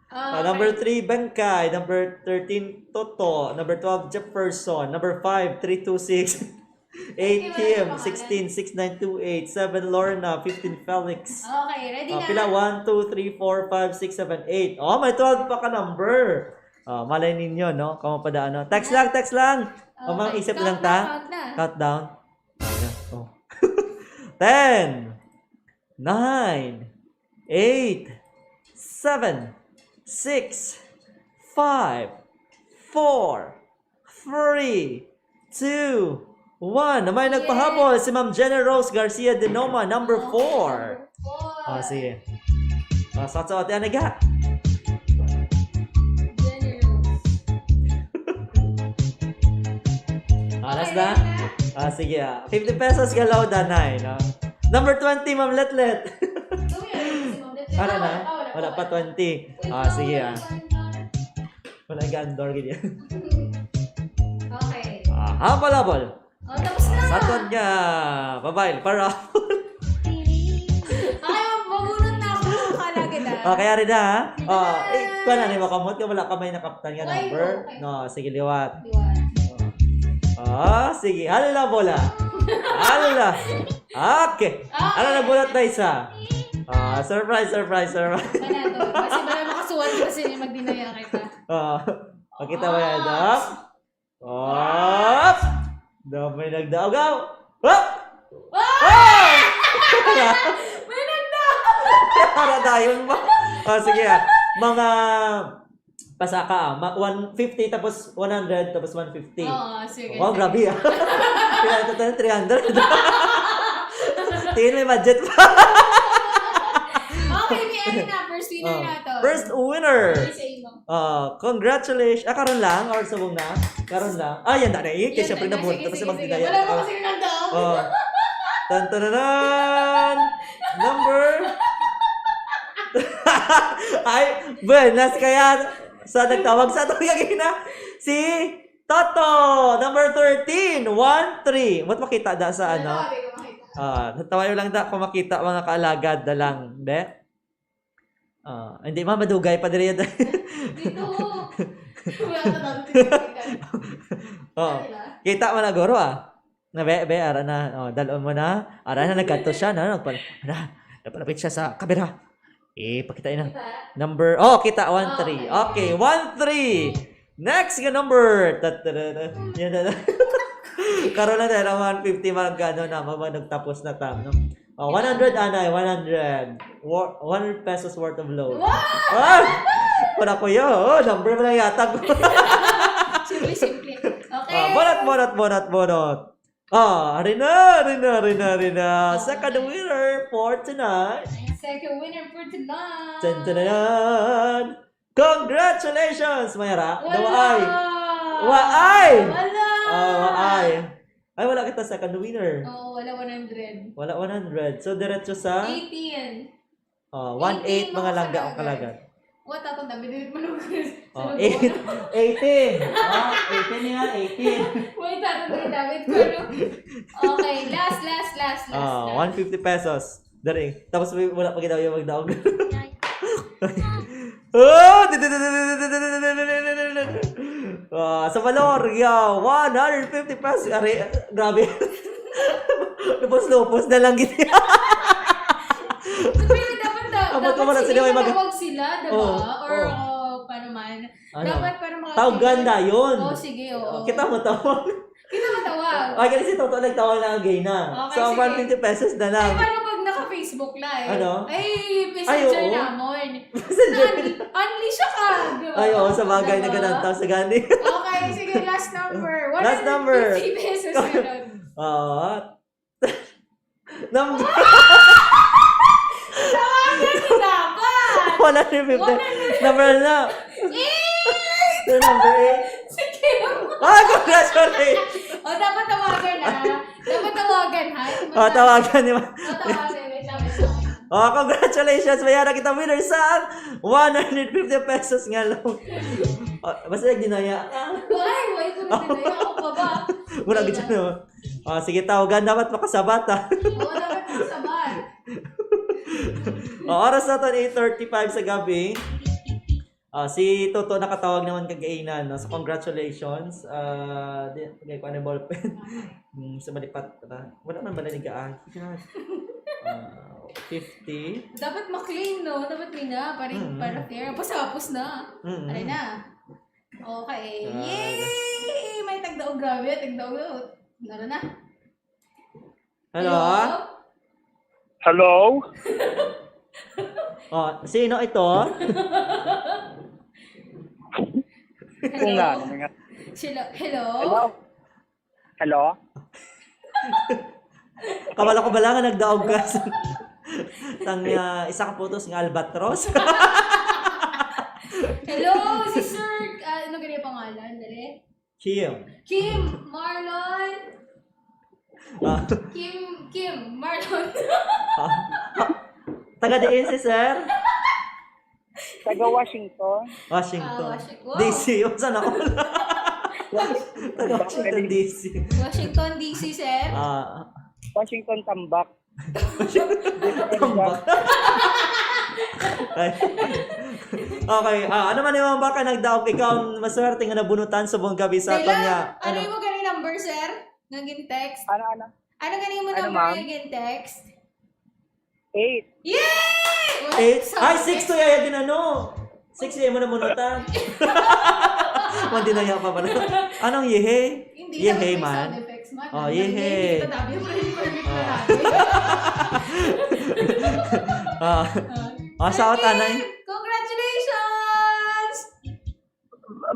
Ah, Ah, number okay. three, Bengkay. Number thirteen, Toto. Number twelve, Jefferson. Number five, three two six. Eight, Okay, wala Kim. na pangalan. Sixteen, six nine two eight. Seven, Lorna. Fifteen, Felix. Okay, ready Ah, na? pila? One, two, three, four, five, six, seven, eight. Oh, may twelve pa ka number. Ah, malay ninyo, no? Kamo pa da, ano? Text lang, text lang. O, Okay, mga isip count lang na, ta. count na. Countdown. Ayan. Oh. Ten, nine, eight, seven, six, five, four, three, two, one. Na may Yay! nagpahabol si Ma'am Jenna Rose Garcia de Noma, number four. Number four. Ah, sige. Ah, sa, sa, ate, ano ga? Jenna Rose. Ah, last Okay, na? last na. Ah, sige, ah. Fifty pesos ka, Loda, nine, no? Number twenty, Ma'am Letlet. Uy, ano si Ma'am Letlet? Wala Ah, na? wala pa, Wala wala pa, pa. twenty. Wait Ah, lang, sige, wala ah. pa, wala pa. Wala, gandor, ganyan. Okay. Ah. Habol-habol. Oh, tapos na. Sa aton nga, babae, para. Ay, mabunot na ako. Kala kita. Oh, kaya rin na, ha? Oh, eh, kuha na, ni makamot ka, wala ka may nakaptan nga Why number. Okay. No, sige, liwat. Liwat. Oh, sige. Hala, bola. Hala. Okay. Ah, Hala, okay. Nabulat na isa. Ah, surprise, surprise, surprise. Wala to. Kasi wala makasuwat kasi niya magdinaya kita. Oh. Pakita mo yan, Doc. Op! Daw may nagdaogaw. Op! Ah! May nagdaogaw! Para dayon ba? Oh, sige, ah. Mga pasaka, ah. Ma-, one fifty tapos one hundred tapos one fifty. Oo, sige, Wow, sige. Grabe, ah. Kaya ito tayo, three hundred. Tingin may budget pa. Okay, may ano na, first winner Oh, na to. First winner. Okay, sa imo. Ah, congratulations. Ah, karon lang or subong na? Karon lang. Ah, yan na, eh. Kaya Yan syempre na, na, nabuhat sige, na kasi sige, sige. Magdidaya Wala ka. Mo kasi nagdaan. Oh. Tan, tan, tan, tan. Number. Ay, buenas kaya sa nagtawag sa ato yung ina. Si Toto, number thirteen, one three. Ba't makita da sa ano? Ano, sabi ko makita? Ah, natawa lang da kung makita mga kaalagad da lang. Hindi? Ah, hindi ma, madugay pa diri. Dito. Wala ka tawag dito. Oh. Ano na? Kita mo na, guro, ah. Na, be, be, ara na. Oh, dalon mo na. Ara na, nagkadto siya, na, nagpal-, ara, napalapit siya sa kamera. Eh, pakita na. Kita? Number, oh, kita, one three. Oh, okay. Okay, one three. Next nga number. Tat-, tat-, tat-, tat-, yan na. Karon na tayo, one fifty, mag-, ano na, mag-, nagtapos na tam, no? Oh, one hundred, anay, one hundred. Wo-, one hundred pesos worth of load. Wow! Ah! Para ko yun. Oh, number mo lang yata. Simple, simple. Okay. Ah, bonot, bonot, bonot, bonot. Ah, ari na, ari na, ari na, ari na. Ah. Second winner for tonight. Second winner for tonight. Tan, tan, tan, tan. Congratulations, Mayra. Wala. Waay. Waay. Wala. Ah, waay. Ay, wala kita second winner. Oo, wala one hundred. Wala one hundred. So, diretso sa eighteen. Oh, one eight, eighteen mga mga langga ang kalagan. Kalagan. What ako, dami din mo nung Oh, eight, eighteen. Ah, eighteen niya, eighteen. Wait, ako din, dami ko, no? Okay, last, last, last, last, Ah, last. One fifty pesos. Dari. Tapos may, wala pa ginawa yung magdaog. Oh! Ah, sa valor, yo, one hundred fifty pesos. Ari, grabe. Lupos-lupos na lang gid. Pero dapat da-, Abot dapat mo na sige, sila, may mag- tawag sila, diba? Oo, Or, oo. oh, paano man. Ano? Dapat para mga Tawgan dayon. Oh, sige, oo. Kita mo, tawag. Kita mo, tawag. Ay, kasi totoo, nagtawag na ang gay na. Okay, So, ang sige. One fifty pesos na lang. Ay, paano pag naka-Facebook Live? Ano? Ay, Ay, messenger oo. namon. Messenger. Na, unli siya ka, diba? Ay, oo, sa bagay, Diba? nagkanantaw sa gani. Okay, sige, last number. Last number. One hundred fifty pesos na lang. Oo. Number. Tawagan mo dapat. One hundred fifty. One hundred. Number na. Eight! Yung number eight. Si Kim. Ah, congratulations! O, dapat tawagan, ah. Dapat tawagan, ha? Oh, tawagan ni Ma- O, tawagan. Wait lang, wait lang. Oh, congratulations! May ara kita winner sa one hundred fifty pesos nga lang. Oh, basta nagdinaya. Why? Why ko nagdinaya? Ako pa ba? Wala Wait gid lang. siya, no? Ah, sige, tawagan dapat makasabat, ah. Oo, dapat makasabat. Ah, oras naton, eight thirty-five sa gabi. Ah, si Toto nakatawag naman kagainan, no? So, congratulations. Ah, di, kay kuan ang ballpen. Mm, sa malipat na. Wala man ba naligaan? Ah, fifty. Dapat ma-clean, no? Dapat may na, para, Mm-mm. para fair. Pasapos na. Mm-mm. Aray na. Okay. Ah, Yay! May tagdaog, grabe. Tagdaog. Nara na. Hello? Hello? Oh, sino ito? Hello? Sino? Hello? Hello? Hello? Kabalo ko bala nga nagdaog ka sa, sang, ah, isa ka putos nga albatros. Hello, si Sir, ah, ano gani ang pangalan? Dali. Kim. Kim, Marlon. Ah. Kim, Kim, Marlon. Ah. Taga diin si Sir? Taga Washington. Washington. Ah, Washington. D C, unsa na all? Taga Washington, D C. Washington, D C, sir? Ah, Washington, Tambak. Tambak. Ay. Okay, ah, ano man yung baka nagdaog, ikaw ang maswerte nga nabunutan sa buong gabi sa aton nga, ano, ano, mo gani number, sir? Nga gin-text? Ano, ano? Ano gani mo Ano, number ma'am? Nga gin-text? Eight. Yay! Eight? Ay, six to yaya din, ano? Six yaya mo na bunutan. Hindi na yaya pa pala. Anong yehey? Hindi, yehey man. Sound effects man. Oh, yehey. Hindi kita tabi, pero hindi permit na natin. Ah. Ah, shout out, anay. Congratulations!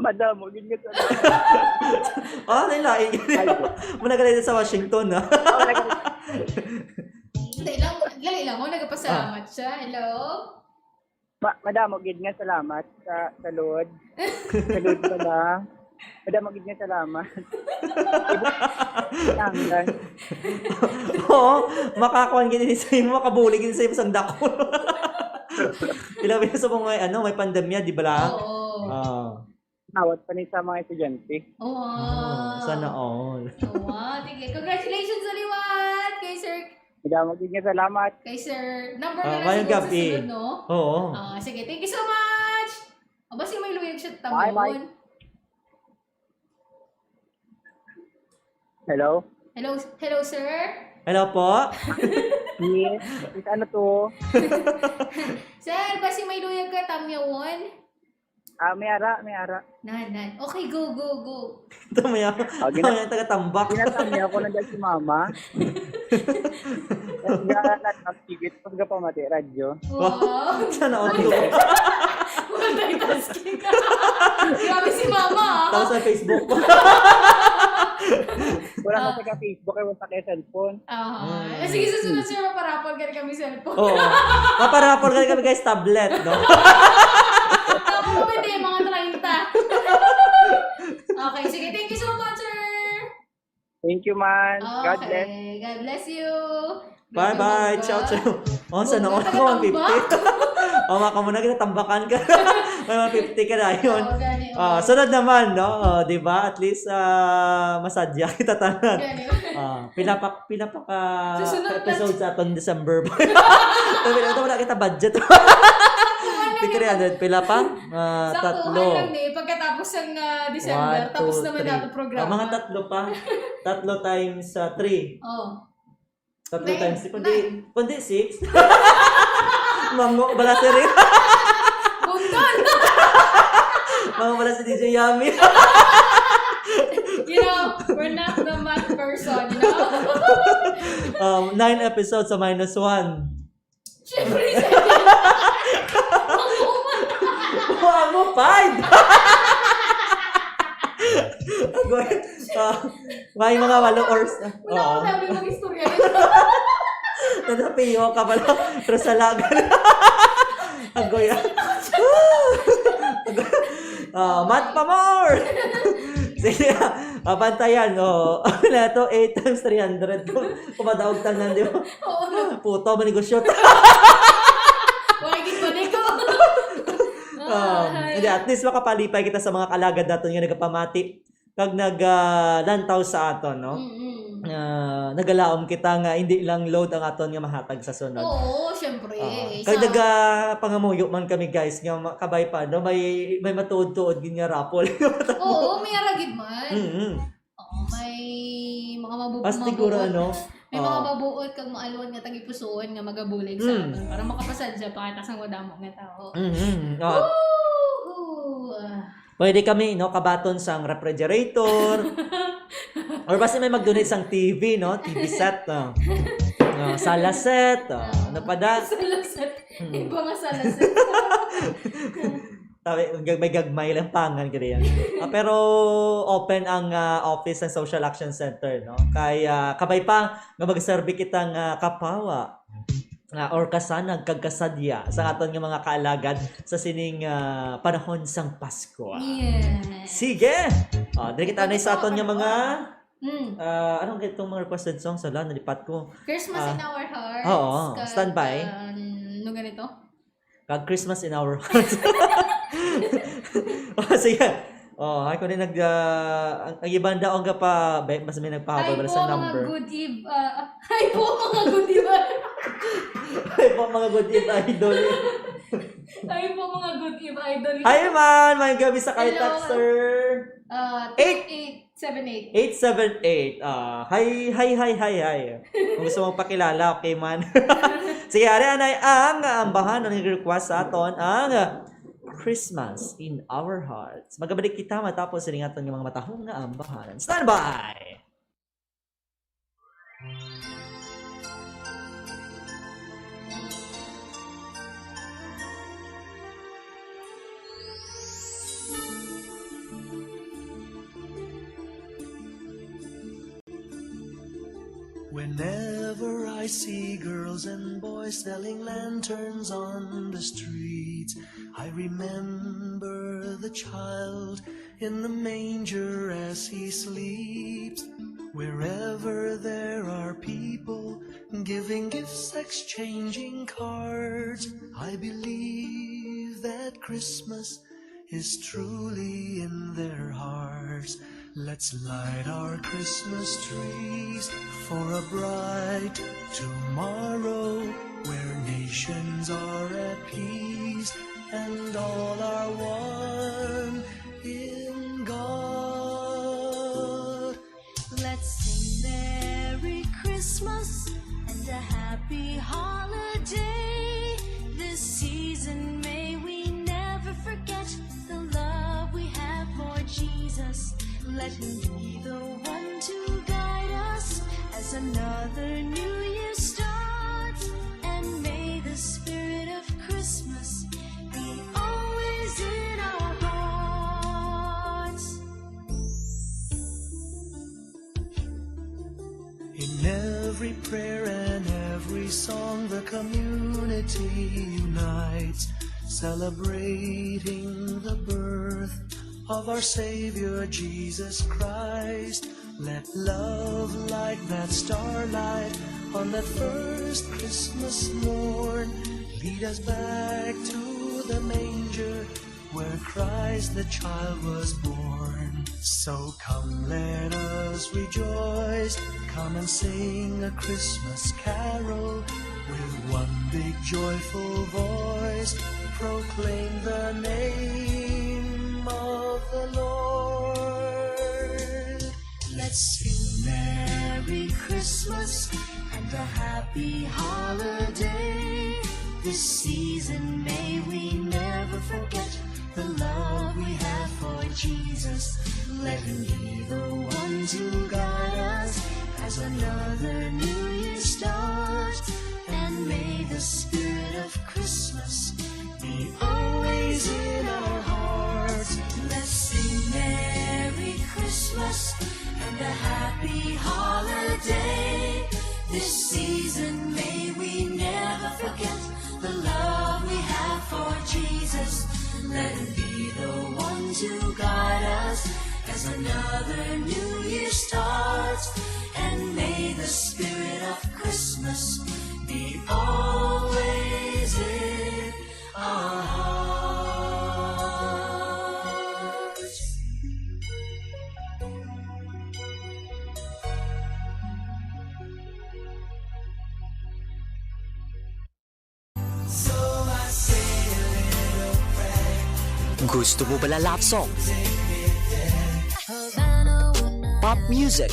Madamo gid nga salamat. Oh, nila. Muna ka sa Washington, ha? Oh, nag- Dali lang, dali lang. Oh, nagpasalamat siya. Hello? Ma-, madamo gid nga salamat sa, sa Lord. Sa Lord pala. Madamo gid nga salamat. Tanggal. Oo, makakuan gid ni sa imo, makabulig gid sa imo sang dako. Ilabi na sa mga, ano, may pandemya, di ba lang? Oo. Ah. Nawat pa ni sa mga estudyante. Oo. Ah, sana all. Oo, sige. Congratulations sa liwat kay Sir. Madamo gid nga salamat. Kay Sir. Number Ah, na lang mayong siguro sa gabi. Sunod, no? Oo. Ah, sige. Thank you so much. Aba, si may luyag siya Bye, bye. Tamuon. Hello? Hello, hello, sir? Hello po? Yes. Is ano to? Sir, basi may luyag ka tamyawon? Ah, may ara, may ara. Nan, nan. Okay, go, go, go. Ito mo yan. Ah, gina- Ito mo yan, taga-Tambak. Ginatamyaw ko lang dyan si mama. Tapos gana-, nag-activate, tapos gapamati, radyo. Wow. Sana all. Multitasking. Grabe si mama, ah. Tapos sa Facebook. Wala Ah. Kasi ka Facebook, ay wala ka cellphone. Aha. Mm. Eh, sige, susunod, sir, maparapol ka rin kami cellphone. Oo. Maparapol ka rin kami, guys, tablet, no? Tapos kami, di, mga treinta. Okay, sige. Thank you so much, sir. Thank you, man. God bless. Okay. God bless you. Bye-bye. Bongga. Ciao, ciao. Oh, sana Bongga, all ka one fifty. Taga-Tambak. Oh, maka mo na, ginatambakan ka. May one fifty ka na yun. Oo, gani, oo. Ah, sunod naman, no? Oh, di ba? At least, ah, masadya kita tanan. Gani. Ah, pila pa, pila pa ka Susunod na. Episode sa atong December? Sabi na, wala kita budget. Ano Di yun? Three hundred, pila pa? Ah, Sakto, tatlo. Lang ni, pagkatapos ng, ah, December, One, tapos two, naman three. Nato programa. Ah, mga tatlo pa. Tatlo times, ah, three. Oh. Tatlo Nine. Times three. Kundi, Nine. Kundi six. Mango bala si Rin. Bundol. Mango bala si D J Yummy. You know, we're not the math person, you know? Um, nine episodes sa minus one. Siyempre, sir. Kuha mo, five! Agoy, ah, may mga walo or s-, Wala akong oo. Sabi mag-istorya. Nadapiyo ka pala. Pero sa lagan. Agoy, ah. Ah, mat pa more! Sige, ah, bantayan, oh. Ano na to? Eight times three hundred. Kung madaog tanan, di ba? Oo. Puto, manegosyo. Wala gid ko, di ko. Ah, Ay. Hindi, at least makapalipay kita sa mga kalagad naton nga nagapamati kag nag, ah, lantaw sa aton, no? Mm-mm. Ah, nagalaom kita nga hindi lang load ang aton nga mahatag sa sunod. Oo, syempre. Ah, Sa kag naga pangamuyo man kami, guys, nga ma-, kabay pa, no? May, may matuod-tuod gid nga raffle. Oo, may ara gid man. Mm-mm. Oo, may mga mabu-, As siguro, mabuot. Ano? May mga Oo. Mabuot kag maalwan nga tagipusoon nga magabulig sa Mm. aton para makapasadya pa kita sang madamo nga tao. Mm-hmm. Oh. Woohoo! Ah. Pwede kami, no, kabaton sang refrigerator. Or basta may mag-donate sang T V, no? T V set, no? No, sala set, oh. Ah. Ano pa da? Sala set. Hmm. Iba nga sala set. Tabi, gag-, may gagmay lang pangan, ganyan. Ah, pero open ang, ah, office ng Social Action Center, no? Kay, ah, kabay pa nga magserbi kita nga kapawa, ah, or kasanag kag kasadya sa aton nga mga kaalagad sa sining, ah, panahon sang Pasko. Yes. Sige! Ah, diri kita na sa aton nga mga, Mm. Ah, anong itong mga requested songs? Hala, nalipat ko. Christmas Ah. In Our Hearts, Oo, kag, standby. Ah, ano ganito? Kag Christmas in Our Hearts. Oh, sige. Oh, ay ko din nag, ah, ang, ang iban daw ang gapa, be-, mas may nagpahabol Hi wala po, sa mga number. Good eve, ah, hi po, mga good eve. Hi po, mga good eve, idol. Hi po, mga good eve, idol. Hi, man. May gabi sa kay Hello. Texter. Ah, Eight. Eight seven eight. Eight seven eight. Ah, hi, hi, hi, hi, hi. Kung gusto mong pakilala, okay, man. Sige, ari anay ang ambahan ang request sa aton ang Christmas in Our Hearts. Magabalik kita matapos sa ringaton nga mga matahong nga ambahan. Standby! Whenever I see girls and boys selling lanterns on the streets, I remember the child in the manger as he sleeps. Wherever there are people giving gifts, exchanging cards, I believe that Christmas is truly in their hearts. Let's light our Christmas trees for a bright tomorrow where nations are at peace and all are one in God. Let's sing Merry Christmas and a Happy Holiday. This season, may we never forget the love we have for Jesus. Let him be the one to guide us as another new year starts. And may the spirit of Christmas be always in our hearts. In every prayer and every song, the community unites, celebrating the birth of our Savior Jesus Christ. Let love like that starlight on that first Christmas morn lead us back to the manger where Christ the child was born. So come, let us rejoice. Come and sing a Christmas carol. With one big joyful voice, proclaim the name of the Lord. Let's sing Merry Christmas and a Happy Holiday. This season, may we never forget the love we have for Jesus. Let him be the one to guide us as another new year starts. And may the spirit of Christmas be always in our hearts. Let's sing Merry Christmas and a Happy Holiday. This season, may we never forget the love we have for Jesus. Let him be the one to guide us as another new year starts. And may the spirit of Christmas be always in our hearts. Gusto mo bala love song? Pop music?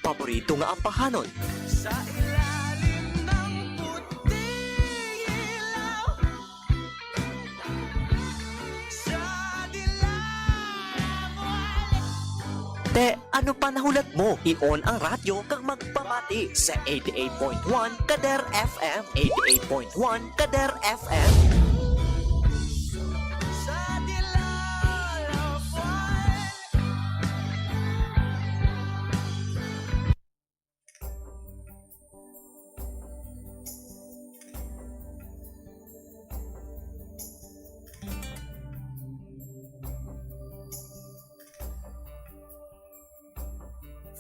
Paborito nga ambahanon? Sa ilalim ng puting ilaw, sa dilaw, wala. Te, ano pa nahulat mo? I-on ang radyo kag magpamati sa eighty-eight point one Kader F M. Eighty-eight point one Kader F M. Sa dilaw, wala.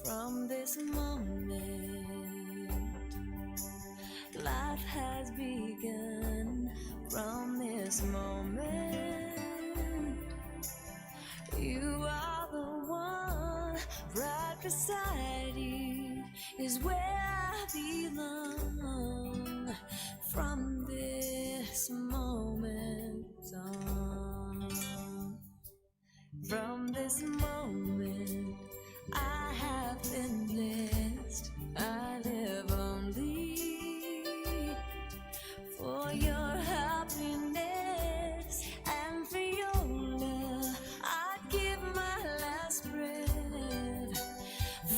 From this moment, has begun from this moment. You are the one right beside you is where I belong. From this moment on, from this moment, I have been blessed. I live only for your happiness and for your love. I'd give my last breath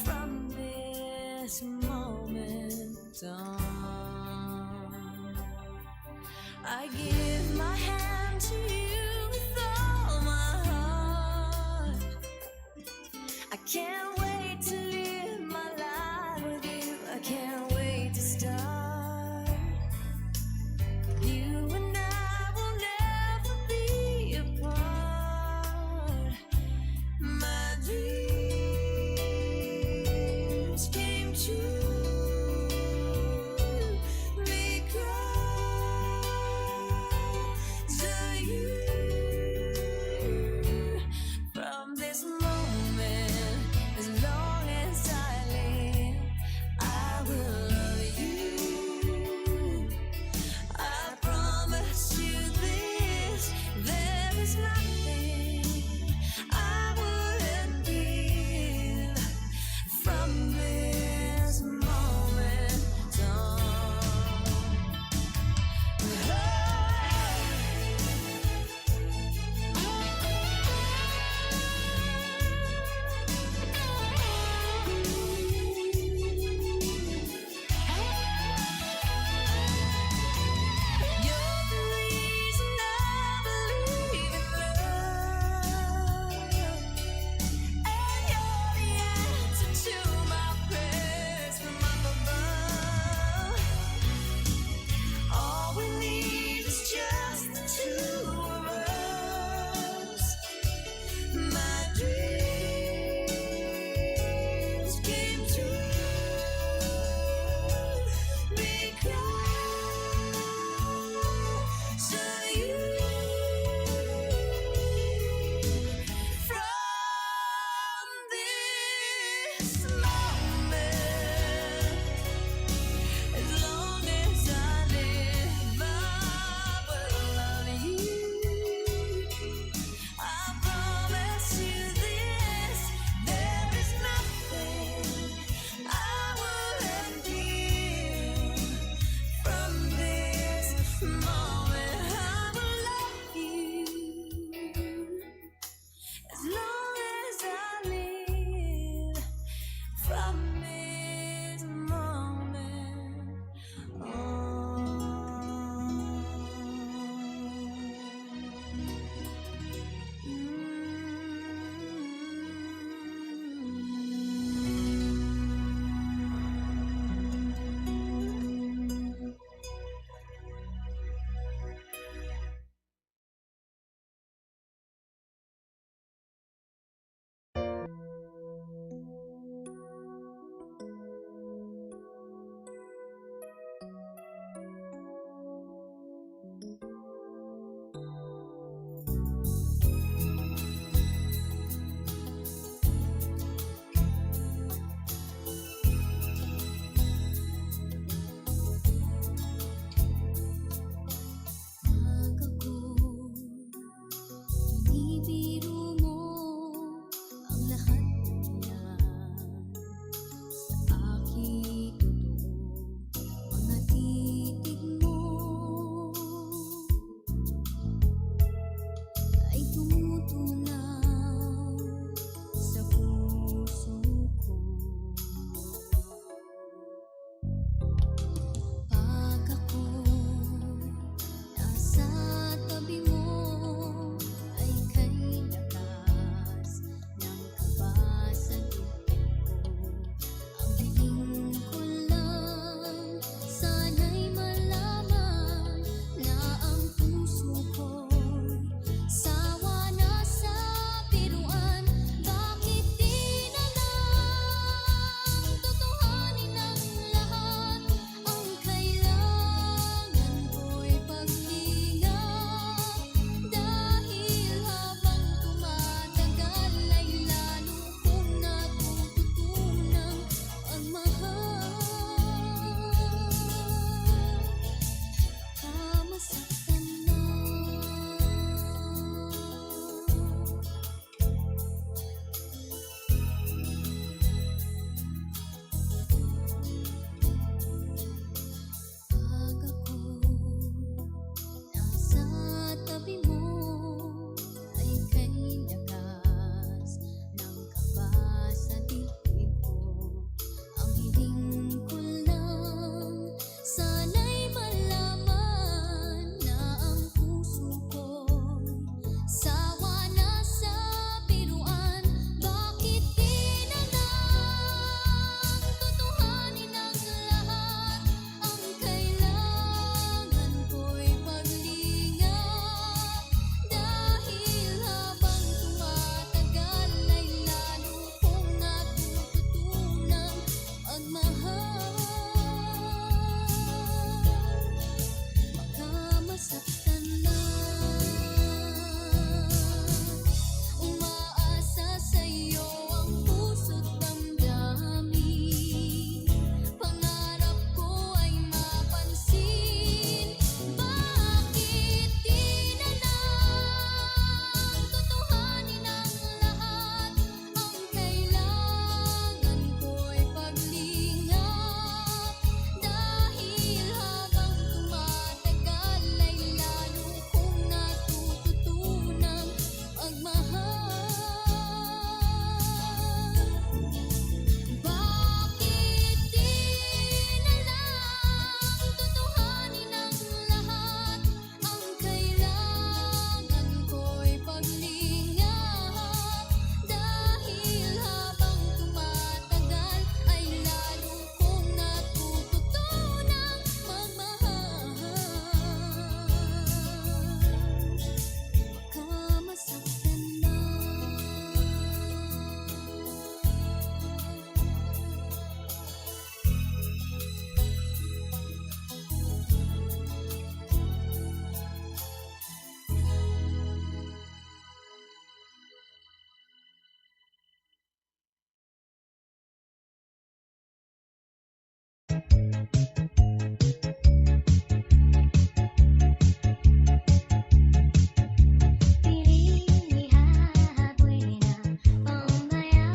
from this moment on. I give my hand to you with all my heart. I can't wait to live my life with you. I can't wait to start. You and I will never be apart. My dreams came true because of you. From this moment, as long as I live, I will love you. I promise you this, there is nothing I wouldn't give from this moment on. You're the reason I believe in love.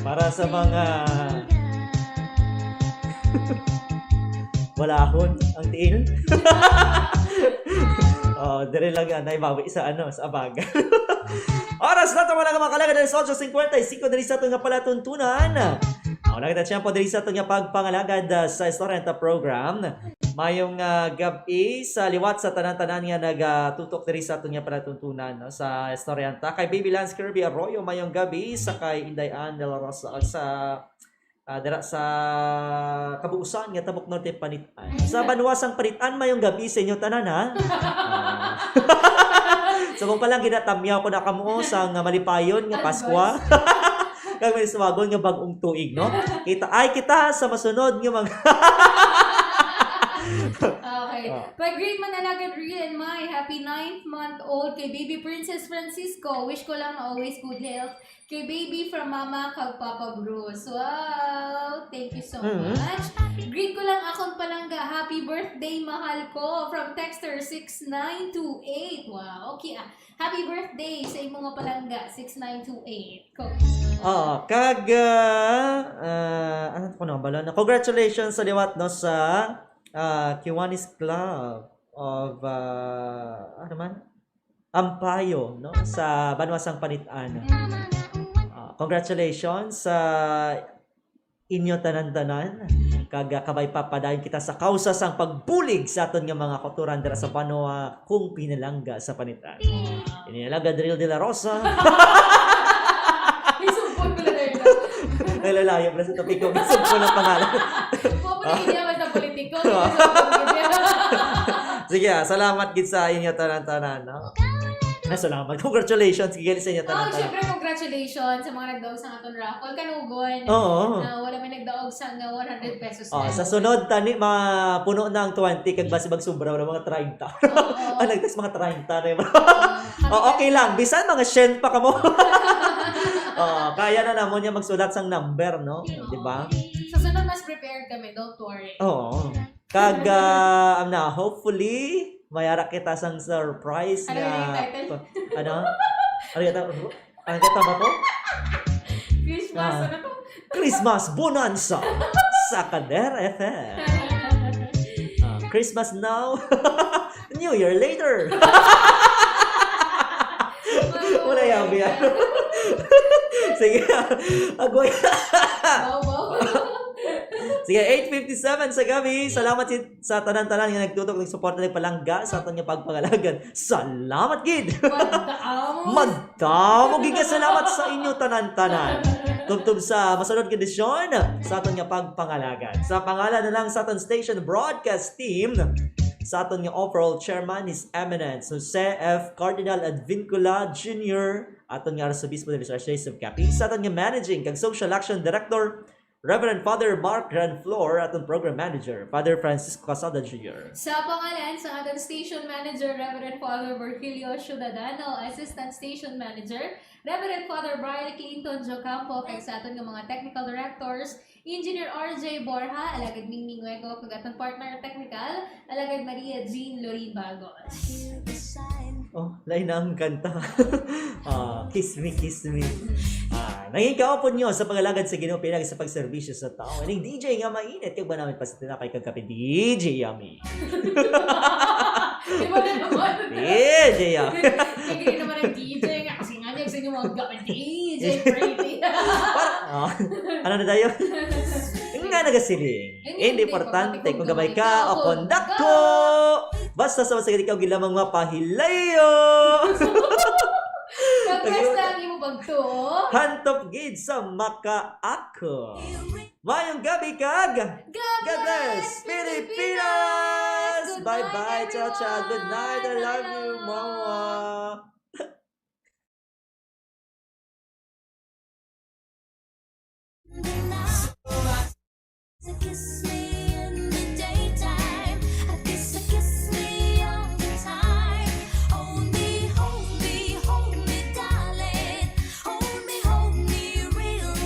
Para sa mga walahon ang tiil. Oh, dire lang nga naibawi sa ano, sa abaga. Oras na to, mga mga kalagad, alas otso cincuenta y cinco diri sa aton nga palatuntunan. Ang nagkita siya po diri sa aton nga pagpangalagad, ah, sa Istorya ta program. Mayong, ah, gab-i sa liwat sa tanan-tanan nga nagatutok diri sa aton nga palatuntunan, no, sa Istorya ta. Kay Baby Lance Kirby Arroyo, mayong gab-i sa kay Inday Ann de la Rosa sa, ah, dira sa Kabuusan nga Tabok Norte, Panitan. Sa banwa sang Panitan, mayong gab-i sa inyo tanan, ha? Ah. So, kung palang ginatamyaw ko na kamo sa nga malipayon nga Paskwa. Kag may suwagon nga bag-ong tuig, no? Kita ay kita sa masunod nga mga Okay. Oh. Pag-greet man na agad, Real and My, happy ninth month old kay Baby Princess Francisco. Wish ko lang na always good health kay Baby from Mama kag Papa Bruce. Wow! Thank you so Mhm. much. Greet ko lang akong palangga. Happy birthday, mahal ko. From texter six nine two eight. Wow. Okay, ah. Happy birthday sa imo nga palangga, six nine two eight. Ko. Oh, kag ah, ah, ano ko na bala na? Congratulations sa liwat, no, sa ah, Kiwanis Club of ah, ano man? Ampayo, no, sa Banwa sang Panitan. Ah, congratulations sa inyo tanan-tanan. Kag ah, kabay pa padayon kita sa kausa sang pagbulig sa aton nga mga kauturan dira sa banwa kung pinalangga sa Panitan. Inyo alagad, Real de la Rosa. Isugpon ko lang kayo. Nalalayo pala sa topiko. Isugpon ang pangalan. Pobre niya, basta politiko. Sige, ah, salamat gid sa inyo tanan-tanan, no? Ay, salamat. Congratulations gid sa inyo Oh, tanan-tanan. syempre, congratulations sa mga nagdaog sa aton raffle. Kanugon. Oo. Ah, wala may nagdaog sa nga one hundred pesos Oh, na. Sa sunod, tani, mapuno na ang twenty, kag basi magsubra, wala mga treinta. Oo. Ah, nagtas mga treinta na yun. Ah, Oh, okay lang. Bisan mga shen pa kamo. Oh, kaya na namon niya magsulat sang number, no? Di ba? Sa sunod, mas prepared kami. Don't worry. Oo. Kag, ah, ano, hopefully, may ara kita sang surprise Ano nga yung title? Ano? Ano yung title? Ano yung title ba to? Christmas, Ah. ano to? Christmas Bonanza sa Kader F M. Ah, Christmas now, New Year later. Wala yabi yan. Sige. Agoy. Wow, wow. Sige, eight fifty-seven sa gabi. Salamat sa, sa tanan-tanan nga nagtutok, nagsuporta, nagpalangga sa aton nga pagpangalagad. Salamat gid. Madam. Madamo gid nga salamat sa inyo tanan-tanan. Tubtob sa masunod nga edisyon sa aton nga pagpangalagad. Sa pangalan na lang sa aton station broadcast team, sa aton nga overall chairman, His Eminence Jose F. Cardinal Advincula Junior, aton nga Arsobispo del Archdiocese of Capiz, sa aton nga managing kag social action director, Reverend Father Mark Granflor, aton program manager, Father Francisco Casada Junior. Sa pangalan sa aton station manager, Reverend Father Virgilio Ciudadano, assistant station manager, Reverend Father Brian Clinton Jocampo, kag sa aton nga mga technical directors, Engineer R J Borja, alagad Mingming Wego, kag aton partner technical, alagad Maria Jean Lorin Bagos. Oh, lain na ang kanta. Ah, kiss me, kiss me. Ah, nangin kaupod nyo sa pangalagad sa Ginoo, pinag sa pagserbisyo sa tao. Ining D J nga mainit, kag ba namin pa sa tinapay kag kape, D J Yummy. Di ba na naman? D J Yummy. Hindi naman ang D J nga, kasi nga niya, gusto niyo mga D J pretty. Ah, ano na tayo? Nga nagasiling. Hindi importante kung gamay ka o kung dako. Basta sa masagad ikaw, gilamang mapahilayo. Pagkasta ang imo pagtuo. Hantop gid sa makaako. Mayong gabi kag God God bless, Pilipinas! Bye-bye, cha-cha. Good night. I love you, mama.